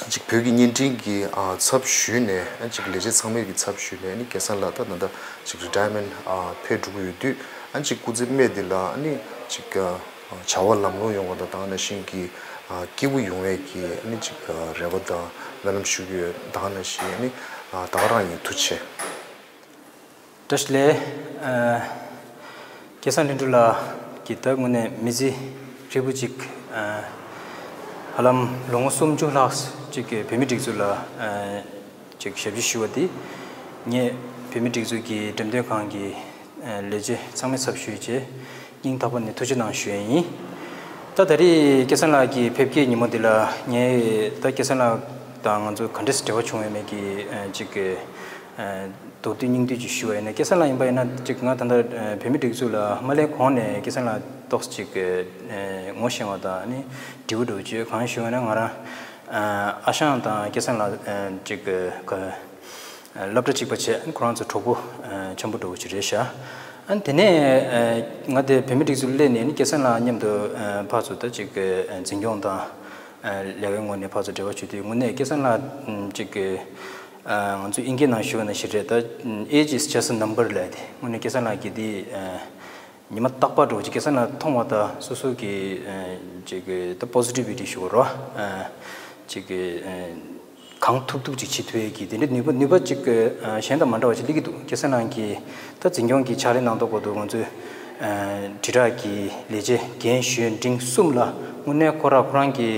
ཅིག་བོད་ཀྱི་བརྙན་འཕྲིན་གྱི་ཨ་ཚབ་ཞུས་ནས། ཨ་ཅིག་ལས་བྱེད་ཚང་མའི་གི་ཚབ་ཞུས་ནས། ཨ་ནི་སྐལ་བཟང་ལགས་ད་ད་ལྟ་ཅིག་རི་ཊ་ཡར་མེན་ཊི་ཨ་ཕེབས་འགྲོ་གི་ཡོད་དུས། ཨ་ཅིག་སྐུ་ཚེ་སྨད་འདི་ལ་ཨ་ནི་ཅིག་ཨ་བྱ་བ་ལམ་ལྷོང་ཡོང་བ་དང་། ད་ག་ནང་བཞིན་གྱི་ཨ་སྐྱིད་པོ་ཡོང་བའི་གི་ཨ་ནི་ཅིག་ཨ་རེ་བ་དང་སྨོན་ལམ་ཞུ་གི་ཡོད། ད་ག་ནང་བཞིན་ཨ་ནི་ཨ་ད་ག་རང་ཡིན། ཐུགས་རྗེ་ཆེ། བཀྲ་ཤིས་བདེ་ལེགས། ཨ་སྐལ་བཟང་ལྷུན་གྲུབ་ལགས་ཀྱིས་ད་དངོས་གནས་མི་ཚེ་ཧྲིལ་པོ་ཅིག་ཨ་ཧ་ལམ་ལོ་ངོ་སུམ་ཅུ་ལྷག་ཅིག་བོད་མིའི་སྒྲིག་འཛུགས་ལ་ཨ་ཅིག་ཞབས་ཕྱི་ཞུ་བ་དེ། ངས་བོད་མིའི་སྒྲིག་འཛུགས་ཀྱི་འགྲེམས་སྟོན་ཁང་གི་ཨ་ལས་བྱེད་ཚང་མའི་ཚབ་ཞུས་བྱས། སྙིང་ཐག་པ་ནས་ཐུགས་རྗེ་གནང་ཞུ་ཡས་ཡིན། ད་ད་རེས་སྐལ་བཟང་ལགས་ཀྱི་ཕེབས་སྐྱེལ་ཉིན་མོ་འདི་ལ་ངས་ད་སྐལ་བཟང་ལགས་དང་ང་ཚོ་ག་འདྲས་འབྲེལ་བ་བྱུང་ཡོད་མེད་ཀྱི་ཨ་ཅིག་ཨ་མདོར་བསྡུས་སྙིང་བསྡུས་ཅིག་ཞུ་བ་ཡིན་ན། སྐལ་བཟང་ལགས་ཡིན་པ་ཡིན་ན་ཅིག་ང་ད་ལྟ་ཨ་བོད་མིའི་སྒྲིག་འཛུགས་ལ་མ་སླེབས་གོང་ནས་སྐལ་བཟང་ལགས་ཏོག་ཙམ་ཅིག་ཨ་ངོ་ཤེས་པ་དང་ཨ་ནི་འདྲིས་པོ་འདྲ་བོ་ཅིག་ཡོད། གང་ཞུ་བ་ན་ང་རང་ཨ་ཨ་ཞང་དང་སྐལ་བཟང་ལགས་ཨ་ཅིག་ག་སློབ་གྲྭ་གཅིག་པ་བྱས། ཁོ་རང་ཚོ་གྲོགས་པོ་ཨ་ཆེན་པོ་འདྲ་བོ་ཅིག་རེད་ཤག་ཨ་དེ་ནས་ཨ་ང་དེ་བོད་མིའི་སྒྲིག་འཛུགས་སླེབས་ནས་ནི་སྐལ་བཟང་ལགས་མཉམ་དུ་ཨ་ཕར་ཚུར་ད་ཅིག་ཨ་འཛིན་སྐྱོང་དང་ཨ་ལས་ཀའི་ངོས་ནས་ཕར་ཚུར་འབྲེལ་བ་ཞུ་དུས། དངོས་གནས་སྐལ་བཟང་ལགས་ཨ་ཅིག་ཨ་ང་ཚོ་དབྱིན་སྐད་ནང་ཞུ་བ་ནང་བཞིན་རེད། ད་age is just a number ལབ་དེ། དངོས་གནས་སྐལ་བཟང་ལགས་ཀྱི་དེ་ཨ་ཉི་མ་རྟག་པར་འདྲ་བོ་ཅིག་སྐལ་བཟང་ལགས་མཐོང་བ་དང་སོ་སོ་གི་ཨ་ཅིག་ད་positivity ཞུ་དགོས་རེད་བ། ཨ་ཅིག་ཨ་གང་ཐུབ་ཐུབ་ཅིག་བྱེད་ཐུབ་ཡས་ཀྱི་དེ་འདྲའི་ནུས་པ་ནུས་པ་ཅིག་ཨ་གཞན་དང་མ་འདྲ་བ་ཅིག་སླེབས་ཀྱི་འདུག་སྐལ་བཟང་ལགས་ཀྱིས་ད་འཛིན་སྐྱོང་གི་ཕྱག་ལས་གནང་ཐོག་བར་དུ་ང་ཚོའི་ཨ་དྲིལ་བསྒྲགས་ཀྱི་ལས་བྱེད་རྒན་གཞོན་འབྲིང་གསུམ་ལ་དངོས་གནས་ཁོ་རང་ཁོ་རང་གི་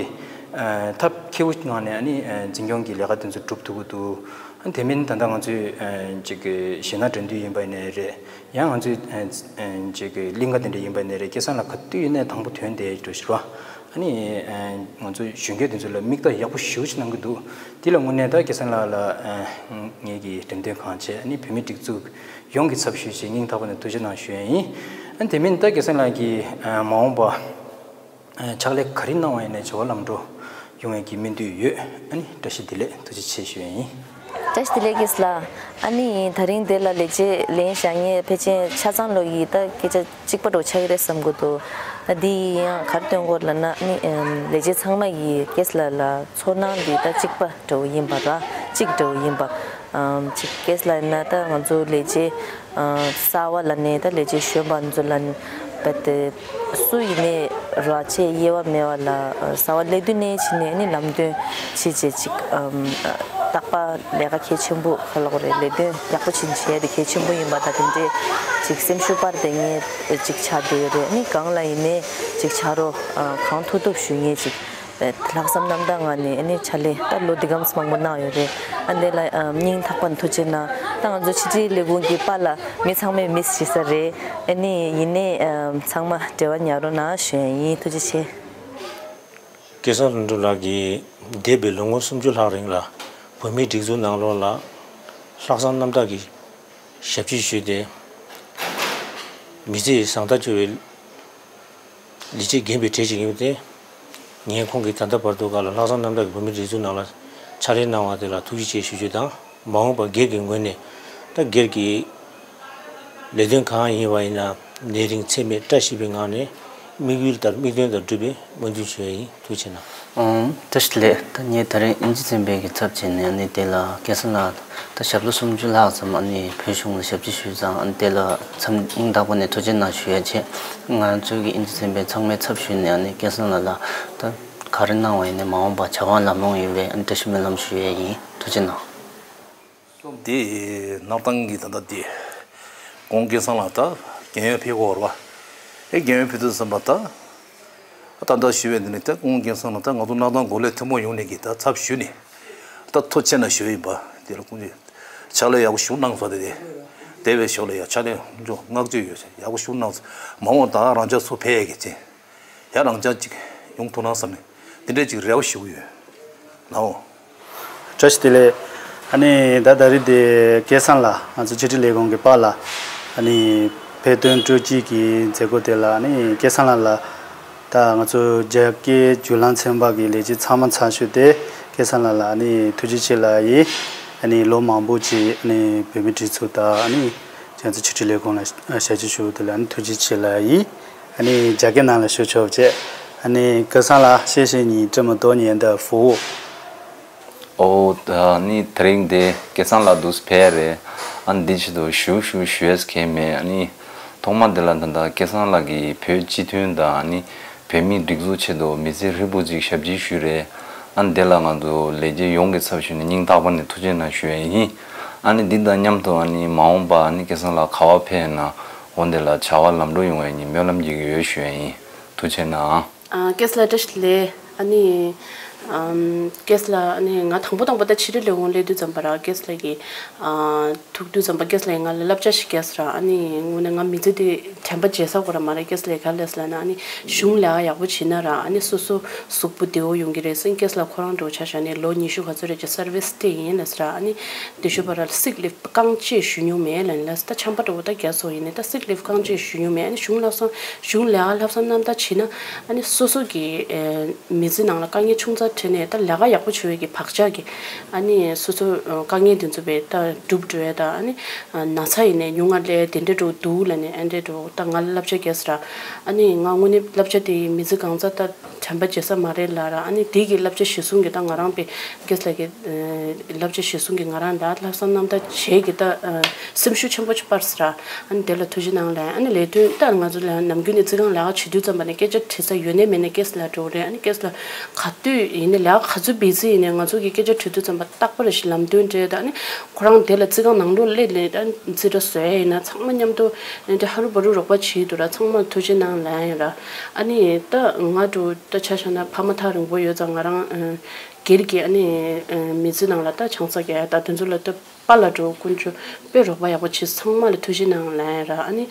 ཨ་ཐབས་མཁས་པོ་ངང་ནས་ཨ་ནི་ཨ་འཛིན་སྐྱོང་གི་ལས་ཀ་དེ་ཚོ་སྒྲུབ་ཐུབ་ཀྱི་འདུག་དེ་མིན་ད་ལྟ་ང་ཚོས་ཅིག་གི་གཞས་སྣ་འགྲན་བསྡུར་ཡིན་པ་ཡིན་ནའི་རེད། ཡང་ང་ཚོས་ཅིག་གི་གླིང་ག་དེ་འདྲ་ཡིན་པ་ཡིན་ནའི་རེད། སྐལ་བཟང་ལགས་ག་དུས་ཡིན་ནའི་དང་པོ་ཐོན་བསྡད་འགྲོ་ཞིག་རེད་བ། ཨ་ནི་ང་ཚོ་གཞོན་སྐྱེས་དེ་ཚོ་ལ་མིག་ལྟ་ཡག་པོ་ཞེ་པོ་ཅིག་གནང་གི་འདུག་དེ་ལ་དངོས་གནས་ད་སྐལ་བཟང་ལགས་ལ་ངེད་ཀྱིས་འགྲེམས་སྟོན་གང་བྱས། ཨ་ནི་བོད་མིའི་སྒྲིག་འཛུགས་ཡོངས་ཀྱི་ཚབ་ཞུས་བྱས་སྙིང་ཐག་པ་ནས་ཐུགས་རྗེ་གནང་ཞུ་ཡས་ཡིན། ཨ་ནི་དེ་མིན་ད་སྐལ་བཟང་ལགས་ཀྱིས་མ་འོངས་པ་ཕྱག་ལས་ག་རེ་གནང་བ་ཡིན་ནའི་བྱ་བ་ལམ་འགྲོ་ཡོང་བའི་གི་སྨོན་འདུན་ཡོད། ཨ་ནི་བཀྲ་ཤིས་བདེ་ལེགས། ཐུགས་རྗེ་ཆེ་ཞུ་ཡས་ཡིན། བཀྲ་ཤིས་བདེ་ལེགས་སྐལ་བཟང་ལགས། ཨ་ནི་ད་རིང་འདི་ལ་ལས་བྱེད་ལེན་བཞག་མཁན་ཕལ་ཆེར་ཆ་ཚང་ལོ་ཡི་ད་སྐད་ཆ་གཅིག་པ་འདྲ་ཆགས་ཀྱི་རེད་བསམ་གྱི་འདུག་ད་འདི་ཡིན་ཡང་ག་རེ་སྟོན་དགོས་ལབ་ན། ཨ་ནི་ལས་བྱེད་ཚང་མ་ཡིས་སྐལ་བཟང་ལགས་ལ་ཚོར་སྣང་འདི་ད་གཅིག་པ་འདྲ་བོ་ཡིན་པ་ར། གཅིག་འདྲ་བོ་ཡིན་པ། ཨམ་ཅིག་སྐལ་བཟང་ལགས་ཡིན་ན་ད་ང་ཚོ་ལས་བྱེད་གསར་བ་ལབ་ནའི་ད་ལས་བྱེད་གཞོན་པ་ཚོ་ལ་རྦད་དེ་སུ་ཡིན་ནའི་ར་ཆེས་དབྱེ་བ་མེད་པ་ལ་གསར་བ་སླེབས་དུས་ནས་ཕྱིན་ནས་ནི་ལམ་སྟོན་བྱེད་བྱེད་ཅིག་ཨམ་རྟག་པར་ལས་ཀ་གལ་ཆེན་པོ་ག་ལབ་དགོས་རེད། ལས་དོན་ཡག་པོ་ཅིག་བྱས་ཏེ་གལ་ཆེན་པོ་ཡིན་པ་དང་དེ་འདྲའི་ཅིག་སེམས་ཤུགས་སྤར་བསྡད་མཁན་ཅིག་ཆགས་བསྡད་ཡོད་རེད། ནི་གང་ལ་ཡིན་ནའི་ཅིག་ཕྱག་རོགས་གང་ཐུབ་ཐུབ་ཞུ་མཁན་ཅིག་ལྷག་བསམ་རྣམ་དག་ངང་ནས་ཨ་ནི་ཕྱག་ལས་ད་ལོ་འདི་གམ་མང་པོ་གནང་ཡོད་རེད། ཨ་འདི་ལ་ཨ་སྙིང་ཐག་པ་ནས་ཐུགས་རྗེ་གནང་། ད་ང་ཚོ་ཕྱི་དྲིལ་ལས་ཁུངས་ཀྱི་པཱ་ལགས་མི་ཚང་མས་མི་ཤེས་ས་རེད། ཨ་ནི་ཡིན་ནའི་ཨ་ཚང་མ་འབྲེལ་བ་ཉར་རོགས་གནང་ཞུ་ཡ་ཡིན། ཐུགས་རྗེ་ཆེ། སྐལ་བཟང་ལྷུན་གྲུབ་ལགས་ཀྱིས་འདས་པའི་ལོ་ངོ་སུམ་ཅུ་ལྷག་རིང་ལ་བོད་མིའི་སྒྲིག་འཛུགས་ནང་ལོགས་ལ་ལྷག་བསམ་རྣམ་དག་གིས་ཞབས་ཕྱི་ཞུས་ཏེ། མི་ཚེ་བཟང་ཐག་ཆོད་པའི་ལས་བྱེད་རྒན་པའི་གྲས་ཤིག་ཡིན་པ་དེ། ངས་ཁོང་གིས་ད་ལྟ་བར་དུ་ག་ལ་ལྷག་བསམ་རྣམ་དག་གིས་བོད་མིའི་སྒྲིག་འཛུགས་ནང་ལ་ཕྱག་ལས་གནང་བ་དེ་ལ་ཐུགས་རྗེ་ཆེ་ཞུ་རྒྱུ་དང་། མ་འོངས་པར་སྒེར་གྱི་ངོས་ནས་ད་སྒེར་གྱི་ལས་དོན་གང་ཡིན་པ་ཡིན་ན་ནད་རིང་ཚད་མེད་བཀྲ་ཤིས་པའི་ངང་ནས་དམིགས་ཡུལ་ལྟར་དམིགས་དོན་ལྟར་འགྲུབ་པའི་སྨོན་འདུན་ཞུ་ཡ་ཡིན། ཐུགས་རྗེ་གནང་། ཨང་། བཀྲ་ཤིས་བདེ་ལེགས། ད་ངས་ད་རེས་དབྱིན་ཇི་ཚན་པའི་གི་ཚབ་བྱས་ནས་ཨ་ནི་དེ་ལ་སྐལ་བཟང་ལགས་ད་ཞབས་ལོ་སུམ་ཅུ་ལྷག་ཙམ་ཨ་ནི་བོད་གཞུང་ལ་ཞབས་ཕྱི་ཞུས་ཙང་། ཨ་ནི་དེ་ལ་འཚམས་སྙིང་ཐག་པ་ནས་ཐུགས་རྗེ་གནང་ཞུ་ཡ་བྱས། ང་ཚོའི་གི་དབྱིན་ཇི་ཚན་པའི་ཚང་མའི་ཚབ་ཞུས་ནས་ཨ་ནི་སྐལ་བཟང་ལགས་ལ་ད་ག་རེ་གནང་བ་ཡིན་ནའི་མ་འོངས་པ་བྱ་བ་ལམ་ལྷོང་ཡོང་བའི་ཨ་ནི་བཀྲ་ཤིས་སྨོན་ལམ་ཞུ་ཡ་ཡིན། ཐུགས་རྗེ་གནང་། དེ་གནང་སྟངས་ཀྱི་ད་ལྟ་དེ་ཁོང་སྐལ་བཟང་ལགས་ད་རྒན་ཡོལ་ཕེབས་ཀྱི་ཡོད་རེད་བ། ཨེ་རྒན་ཡོལ་ཕེབས་དུས་ཙམ་པ་ད་ད་ལྟ་ཞུ་བའི་འདི་ནི་ད་ཁོང་སྐལ་བཟང་ལགས་ད་ང་ཚོ་གནང་སྟངས་འགོ་ལས་ཐོན་པོ་ཡོང་ནས་ཀྱི་ད་ཚབ་ཞུས་ནས་ད་ཐུགས་རྗེ་གནང་ཞུ་ཡིན་པ། དེ་ལ་ཁོང་གིས་ཕྱག་ལས་ཡག་པོ་ཞིག་གནང་སོང་། དེ་དེ་བའི་ཞོར་ལ་ཡ་ཕྱག་ལས་ལྷུན་གྲུབ་བསྔགས་བརྗོད་ཡོད་ཡག་པོ་ཞིག་གནང་སོང་། མ་འོངས་ད་རང་ཅག་ཚོ་ཕེབས་ཡས་ཀྱི་ཅིག་ཡང་རང་ཅག་ཅིག་ཡོང་ཐུབ་ན་བསམ་ནས་འདི་འདྲའི་ཅིག་རེ་བ་ཞུ་གི་ཡོད། ལའོ། བཀྲ་ཤིས་བདེ་ལེགས། ཨ་ནི་ད་ད་རེས་དེ་སྐལ་བཟང་ལགས་ང་ཚོ་ཕྱི་དྲིལ་ལས་ཁུངས་ཀྱི་པཱ་ལགས་ཨ་ནི་ཕེབས་དོན་སྤྲོ་སྐྱིད་ཀྱི་མཛད་སྒོ་དེ་ལ་ཨ་ནི་སྐལ་བཟང་ལགས་ལ་ད་ང་ཚོ་རྒྱ་སྐད་བརྒྱུད་ལམ་ཚན་པ་གི་ལས་བྱེད་ཚང་མ་ཚང་ཞུས་ཏེ་སྐལ་བཟང་ལགས་ལ་ཨ་ནི་ཐུགས་རྗེ་ཆེ་ལབ་ཡིན། ཨ་ནི་ལོ་མང་པོ་ཅིག་ཨ་ནི་བོད་མི་སྒྲིག་འཛུགས་དང་ཨ་ནི་ང་ཚོ་ཕྱི་དྲིལ་ལས་ཁུངས་ལ་ཞབས་ཕྱི་ཞུ་བ་དེ་ལ་ཨ་ནི་ཐུགས་རྗེ་ཆེ་ལབ་ཡིན། ཨ་ནི་རྒྱ་སྐད་ནང་ལ་ཞུ་ཆོག་བྱས། ཨ་ནི་སྐལ་བཟང་ལགས་谢谢你这么多年的服务། ཨོ། ཨ་ནི་དེ་རིང་འདི་སྐལ་བཟང་ལགས་འདུག་སེ་ཕེབས་རེད། ཨ་ནི་འདི་ཆེད་དུ་ཞུ་ཞུ་ཞུ་ཡས་གང་མེད། ཨ་ནི་ཐོག་མ་འདི་ལ་ད་ལྟ་སྐལ་བཟང་ལགས་ཀྱིས་བོད་སྤྱི་མཐུན་དང་ཨ་ནི་བོད་མིའི་སྒྲིག་འཛུགས་ཆེད་དུ་མི་ཚེ་ཧྲིལ་པོ་ཅིག་ཞབས་ཕྱི་ཞུས་རེད། ཨ་ནི་འདི་ལ་ང་ཚོ་ལས་བྱེད་ཡོངས་ཀྱི་ཚབ་ཞུས་ནས་སྙིང་ཐག་པ་ནས་ཐུགས་རྗེ་གནང་ཞུ་ཡས་ཡིན། ཨ་ནི་འདི་དང་མཉམ་དུ་ཨ་ནི་མ་འོངས་པ་ཨ་ནི་སྐལ་བཟང་ལགས་ག་པར་ཕེབས་ན་འོ་འདི་ལ་བྱ་བ་ལམ་འགྲོ་ཡོང་བའི་ཨ་ནི་སྨོན་ལམ་རྒྱག་གི་ཡོད་ཞུ་ཡས་ཡིན། ཐུགས་རྗེ་གནང་། ཨ། སྐལ་བཟང་ལགས་བཀྲ་ཤིས་བདེ་ལེགས། ཨ་ནི། ཨམ། སྐལ་བཟང་ལགས་ཨ་ནི་ང་དང་པོ་དང་པོ་ད་ཕྱི་དྲིལ་ལས་ཁུངས་སླེབས་དུས་ཙམ་པ་ར་སྐལ་བཟང་ལགས་ཀྱིས། ཨ། ཐུག་དུས་ཙམ་པ་སྐལ་བཟང་ལགས་ང་ལ་བསླབ་བྱ་ཞིག་བརྒྱབ་སོང་ར། ཨ་ནི་དངོས་གནས་ང་མི་ཚེ་འདི་དྲན་པ་བརྗེད་ས་ཁོ་ར་མ་རེད། སྐལ་བཟང་ལགས་ག་རེ་ལབ་སོང་ལབ་ན། ཨ་ནི་གཞུང་ལས་ཀ་ཡག་པོ་བྱེད་ན་ར་ཨ་ནི་སོ་སོ་གཟུགས་པོ་བདེ་བོ་ཡོང་གི་རེད་ཟེར། སྐལ་བཟང་ལགས་ཁོ་རང་འདྲ་བོ་ཆ་བཞག་ནས་ལོ་ཉི་ཤུ་ག་ཚོད་རེད་ཀྱི་སར་བིས་སྤྲད་ཡིན་ལབ་སོང་ར། ཨ་ནི་དེ་ཞུ་བ་ར་སིག་ལིབ་རྐང་བཅད་ཞུ་མྱོང་མེད་ལབ་ནས་ལབ་སོང་། ད་ཆམ་པ་འདྲ་བོ་ད་རྒྱག་སོང་ཡིན་ནའི་ད་སིག་ལིབ་རྐང་བཅད་ཞུ་མྱོང་མེད། ཨ་ནི་གཞུང་ལྷག་བསམ་གཞུང་ལས་ཀ་ལྷག་བསམ་རྣམ་དག་བྱེད་ན་ཨ་ནི་སོ་སོ་གི་ཨེ་མི་ཚེ་ནང་ལ་དཀའ་ངལ་ཆུང་ཙག་འཕྲད་ནས་ད་ལས་ཀ་ཡག་པོ་བྱེད་པའི་གི་བག་ཆགས་ཀྱིས་ཨ་ནི་སོ་སོ་ཨ་དཀའ་ངལ་དེ་ཚོ་བས་ད་འགྲུབ་འགྲོ་ཡ་ད། ཨ་ནི་ཨ་ན་ཚ་ཡིན་ནའི་ཉུང་ང་སླེབས་དེ་འདྲ་འདྲ་བོ་འདུག་ལབ་ནས་ཨ་འདྲ་འདྲ་བོ་ད་ང་ལ་བསླབ་བྱ་བརྒྱབ་སོང་ར། ཨ་ནི་ང་དངོས་གནས་བསླབ་བྱ་དེ་མི་ཚེ་གང་ཙམ་ད་དྲན་པ་བརྗེད་ས་མ་རེད་ལབ་ར། ཨ་ནི་དེ་གི་བསླབ་བྱ་གཞིར་བཟུང་གིས་ད་ང་རང་པའི་སྐལ་བཟང་ལགས་ཀྱི་ཨ་བསླབ་བྱ་གཞིར་བཟུང་གིས་ང་རང་ལ་ལྷག་བསམ་རྣམ་དག་བྱེད་ཀྱི་ད་ཨ་སེམས་ཤུགས་ཆེན་པོ་ཅིག་སྤར་སོང་ར། ཨ་ནི་དེ་ལ་ཐུགས་རྗེ་གནང་ལབ། ཨ་ནི་ལས་དོན་ད་ང་ཚོ་ལ་ནམ་རྒྱུན་ནས་རྩི་ཁང་ལས་ཀ་བྱེད་དུས་ཙམ་པ་ནས་སྐད་ཆ་དྲི་ས་ཡོད་ནའི་མེད་ནའི་སྐལ་བཟང་ལགས་འདྲ་བོ་རེད། ཨ་ནི་སྐལ་བཟང་ལགས་ག་དུས་ཡིན་ནའི་ལས་ཀ་ག་ཚོད་བི་ཛི་ཡིན་ནའི་ང་ཚོ་གིས་སྐད་ཆ་དྲི་དུས་ཙམ་པ་རྟག་པར་ཞིག་ལམ་སྟོན་སྤྲད། ད་ཨ་ནི་ཁོ་རང་དེ་ལ་རྩི་ཁང་ནང་ལོགས་སླེབས་ནས་ད་རྩིས་ཁྲ་བཟོ་ཡ་ཡིན་ན་ཚང་མ་མཉམ་དུ་ཨ་ནི་ཧ་རུ་བ་རུ་རོགས་པ་བྱེད་འདུག་ར། ཚང་མ་ཐུགས་རྗེ་གནང་ལབ་ཡ་ཡིན་ར། ཨ་ནི་ད་ང་འདྲ་བོ་ད་ཆ་བཞག་ན་ཕ་མ་ཐག་རིང་པོ་ཡོད་ཙང་ང་རང་ཨ། སྒེར་གྱི་ཨ་ནི་མི་ཚེ་ནང་ལ་ད་ཆང་ས་རྒྱག་ཡ་ད་དེ་ཚོ་ལ་ད་པཱ་ལགས་འདྲ་བོ་དཀོན་མཆོག་དཔེ་རོགས་པ་ཡག་པོ་བྱེད་ཚང་མ་ལ་ཐུགས་རྗེ་གནང་ལབ་ཡ་ར། ཨ་ནི་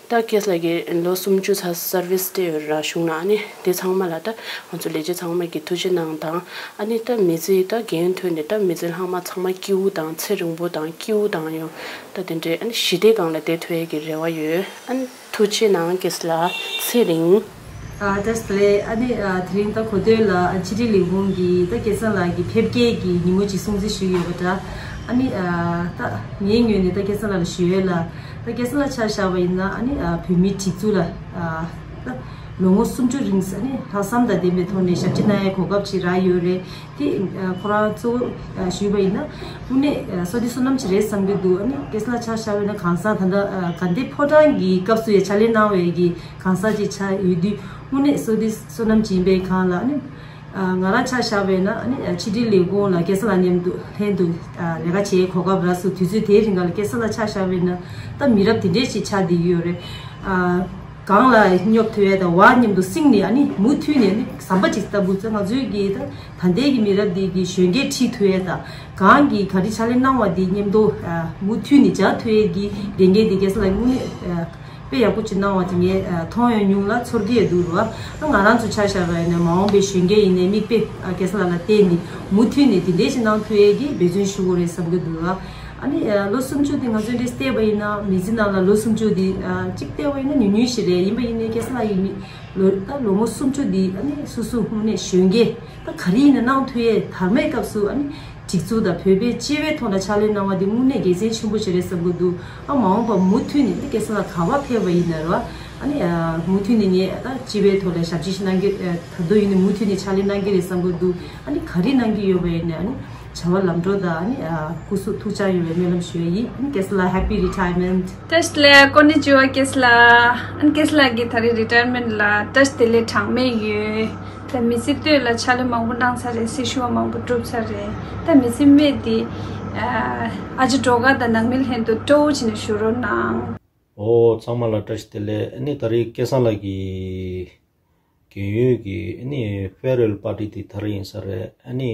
ད་ཁེ་སི་ལགས་ཀྱིས་ལོ་སུམ་ཅུ་ཚར་སར་བིས་སྤྲད་ཡོད་ར་གཞུང་ནང་། ཨ་ནི་དེ་ཚང་མ་ལ་ད་ང་ཚོ་ལས་བྱེད་ཚང་མ་གིས་ཐུགས་རྗེ་གནང་དང་། ཨ་ནི་ད་མི་ཚེ་ད་རྒན་ཐོན་ནས་ད་མི་ཚེ་ལྷག་མ་ཚང་མ་སྐྱིད་པོ་དང་ཚེ་རིང་པོ་དང་སྐྱིད་པོ་དང་ཡང་ད་དེ་འདྲའི་ཨ་ནི་ཞི་བདེའི་སྒང་ལ་བསྡད་ཐུབ་ཡས་ཀྱི་རེ་བ་ཡོད། ཨ་ནི་ཐུགས་རྗེ་གནང་ཁེ་སི་ལགས། ཚེ་རིང་། ཨ། བཀྲ་ཤིས་བདེ་ལེགས། ཨ་ནི་ཨ་དེ་རིང་ད་གོ་ཐོས་ལ་ཨ་ཕྱི་དྲིལ་ལས་ཁུངས་ཀྱིས་ད་སྐལ་བཟང་ལགས་ཀྱི་ཕེབས་སྐྱེལ་གྱི་ཉིན་མོ་ཅིག་སྲུང་བརྩི་ཞུས་ཡོད་པ་འདྲ། ཨ་ནི་ཨ་ད་ངའི་ངོས་ནས་ད་སྐལ་བཟང་ལགས་ལ་ཞུ་ཡས་ལ། ད་སྐལ་བཟང་ལགས་ཆ་བཞག་པ་ཡིན་ན་ཨ་ནི་ཨ་བོད་མིའི་སྒྲིག་འཛུགས་ལ་ཨ་ད་ལོ་ངོ་སུམ་ཅུ་རིང་ཨ་ནི་ལྷག་བསམ་དང་ལྡན་པའི་ཐོག་ནས་ཞབས་ཕྱི་གནང་ཡའི་གོ་སྐབས་ཅིག་རག་ཡོད་རེད། དེ་ཨ་ཁོ་རང་གཙོ་བོ་ཨ་ཞུས་པ་ཡིན་ན་དངོས་གནས་ཨ་བསོད་བདེ་བསོད་ནམས་ཅིག་རེད་བསམ་གྱི་འདུག། ཨ་ནི་སྐལ་བཟང་ལགས་ཆ་བཞག་པ་ཡིན་ན་གང་ཟག་ད་ལྟ་ཨ་དགའ་ལྡན་ཕོ་བྲང་གི་སྐབས་སུ་ཡང་ཕྱག་ལས་གནང་བའི་གི་གང་ཟག་ཅིག་ཆགས་ཡོད་དུས་དངོས་གནས་བསོད་བདེ་བསོད་ནམས་ཅིག་ཡིན་པའི་སྒང་ལ་ཨ་ནི་ཨ་ང་རང་ཆ་བཞག་པ་ཡིན་ན་ཨ་ནི་ཨ་ཕྱི་དྲིལ་ལས་ཁུངས་ལ་སྐལ་བཟང་ལགས་མཉམ་དུ་ལྷན་དུ་ཨ་ལས་ཀ་བྱེད་གོ་སྐབས་རག་སོང་། དུས་ཚོད་དེའི་རིང་ག་ལ་སྐལ་བཟང་ལགས་ཆ་བཞག་པ་ཡིན་ན་ད་མི་རབས་དེ་འདྲས་ཅིག་ཆགས་བསྡད་ཀྱི་ཡོད་རེད། ཨ་གང་ལ་སྙོབ་ཐུབ་ཡས་དང་བ་མཉམ་དུ་བསྲིངས་ནས་ཨ་ནི་མུ་མཐུད་ནས་ཨ་ནི་ཟམ་པ་ཅིག་ལྟ་བུ་ཚོ་ང་ཚོའི་གི་ད་ད་ལྟའི་གི་མི་རབས་འདི་གི་གཞོན་སྐྱེས་ཁྲིད་ཐུབ་ཡས་དང་གང་གི་ག་རེ་ཕྱག་ལས་གནང་བ་འདི་མཉམ་དུ་ཨ་མུ་མཐུད་ནས་སྦྱར་ཐུབ་ཡས་ཀྱི་ལས་འགན་འདི་སྐལ་བཟང་ལགས་དངོས་གནས་ཨ་དཔེ་ཡག་པོ་ཅིག་གནང་བ་དེ་ངས་ཨ་མཐོང་ཡོང་མྱོང་ལ་ཚོར་གྱི་ཡོད་འདུག་ར། ང་རང་ཚོ་ཆ་བཞག་པ་ཡིན་ན་མ་འོངས་པའི་གཞོན་སྐྱེས་ཡིན་ནའི་མིག་དཔེ་ཨ་སྐལ་བཟང་ལགས་ལ་བརྟེན་ནས་མུ་མཐུད་ནས་དེ་འདྲས་ཞིག་གནང་ཐུབ་ཡས་ཀྱི་འབད་བརྩོན་ཞུ་དགོས་རེད་བསམ་གྱི་འདུག་ར། ཨ་ནི་ཨ་ལོ་སུམ་ཅུ་དེ་ང་ཚོས་འདྲས་བལྟས་པ་ཡིན་ན་མི་ཚེ་ནང་ལ་ལོ་སུམ་ཅུ་དེ་ཨ་གཅིག་བལྟས་པ་ཡིན་ན་ཉུང་ཉུང་ཞིག་རེད། ཡིན་པ་ཡིན་ནའི་སྐལ་བཟང་ལགས་ཡིན་མིན་ལོ་ད་ལོ་ངོ་སུམ་ཅུ་འདི་ཨ་ནི་སོ་སོ་དངོས་གནས་གཞོན་སྐྱེས་ད་ག་རེ་ཡིན་ན་གནང་ཐུབ་ཡས་དར་མའི་སྐབས་སུ་ཨ་ནི་སྒྲིག་འཛུགས་དང་བོད་པའི་སྤྱི་པའི་ཐོག་ལ་ཕྱག་ལས་གནང་བ་འདི་དངོས་གནས་དགེ་མཚན་ཆེན་པོ་ཞིག་རེད་བསམ་གྱི་འདུག། ཨ་མ་འོངས་པ་མུ་མཐུད་ནས་ཨ་ནི་སྐལ་བཟང་ལགས་ག་པར་ཕེབས་པ་ཡིན་ན་རེད་བ། ཨ་ནི་ཨ་མུ་མཐུད་ནས་ངས་ད་སྤྱི་པའི་ཐོག་ལ་ཞབས་ཕྱི་ཞིག་གནང་གི་ཨ་ད་དུང་ཡིན་ནའི་མུ་མཐུད་ནས་ཕྱག་ལས་གནང་གི་རེད་བསམ་གྱི་འདུག། ཨ་ནི་ག་རེ་གནང་གི་ཡོད་པ་ཡིན་ནའི་ཨ་ནི་བྱ་བ་ལམ་འགྲོ་དང་ཨ་ནི་ཨ་སྐུ་གཟུགས་ཐུགས་ཅག་ཡོང་བའི་སྨོན་ལམ་ཞུ་ཡ་ཡིན། ཨ་ནི་སྐལ་བཟང་ལགས་Happy Retirement། བཀྲ་ཤིས་བདེ་ལེགས། ཀོ་ནི་ཅི་ཝ་སྐལ་བཟང་ལགས། ཨ་ནི་སྐལ་བཟང་ལགས་ཀྱིས་ད་རེས་རི་ཊ་ཡར་མེན་ཊི་ལ་བཀྲ་ཤིས་བདེ་ལེགས་གྲངས་མེད་ཡོད། ད་མི་ཚེ་སྟོད་ལ་ཕྱག་ལས་མང་པོ་གནང་ཚར་རེད། སྲི་ཞུ་བ་མང་པོ་བསྒྲུབས་ཚར་རེད། ད་མི་ཚེ་སྨད་དེ་ཨ་ཅེ་སྒྲོལ་དཀར་དང་ནང་མི་ལྷན་དུ་སྤྲོ་བོ་བྱས་ནས་བཞུགས་རོགས་གནང་། ཨོ་ཚང་མ་ལ་བཀྲ་ཤིས་བདེ་ལེགས། ཨ་ནི་ད་རེས་སྐལ་བཟང་ལགས་ཀྱི་རྒན་ཡོལ་གྱི་ཨ་ནི་ཕེར་ཝེལ་པར་ཊི་དེ་ད་རེས་ཡིན་ས་རེད། ཨ་ནི་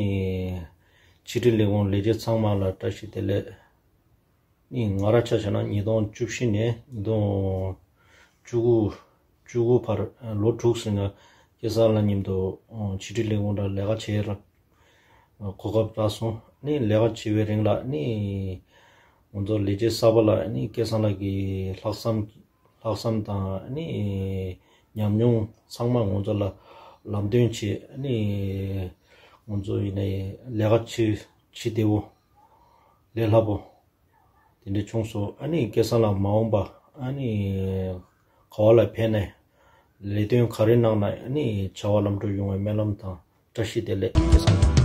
ཕྱི་དྲིལ་ལས་ཁུངས་ལས་བྱེད་ཚང་མ་ལ་བཀྲ་ཤིས་བདེ་ལེགས། ནི་ང་རང་ཆ་བཞག་ན་ཉིས་སྟོང་བཅུ་བཞི་ནས་ཉིས་སྟོང་བཅུ་དགུ་བཅུ་དགུ་བར་ལོ་དྲུག་ཟིན་ན་སྐལ་བཟང་ལགས་མཉམ་དུ་ཕྱི་དྲིལ་ལས་ཁུངས་ལ་ལས་ཀ་བྱེད་རག་གོ་སྐབས་རག་སོང་། ནི་ལས་ཀ་བྱེད་པའི་རིང་ལ་ནི་ང་ཚོ་ལས་བྱེད་གསར་པ་ལ་ནི་སྐལ་བཟང་ལགས་ཀྱི་ལྷག་བསམ་ལྷག་བསམ་དང་ནི་ཉམས་མྱོང་ཚང་མ་ང་ཚོ་ལ་ལམ་སྟོན་བྱེད། ནི་ང་ཚོ་ཡིན་ནའི་ལས་ཀ་བྱེད་བྱེད་བདེ་བོ་ལས་སླ་པོ། དེ་འདྲ་བྱུང་སོང་། ཨ་ནི་སྐལ་བཟང་ལགས་མ་འོངས་པ་ཨ་ནི་ག་བ་ལ་ཕེབས་ནས་ལས་དོན་ག་རེ་གནང་ན་ཨ་ནི་བྱ་བ་ལམ་འགྲོ་ཡོང་བའི་སྨོན་ལམ་དང་བཀྲ་ཤིས་བདེ་ལེགས། སྐལ་བཟང་ལགས།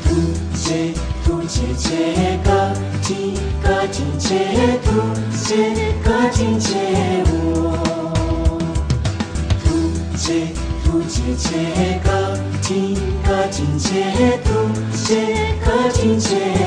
ཐུགས་རྗེ་ཐུགས་རྗེ་ཆེ། བཀའ་དྲིན་བཀའ་དྲིན་ཆེ། ཐུགས་རྗེ་བཀའ་དྲིན་ཆེའོ། ཐུགས་རྗེ་ཐུགས་རྗེ་ཆེ། བཀའ་དྲིན་བཀའ་དྲིན་ཆེ། ཐུགས་རྗེ་བཀའ་དྲིན་ཆེ།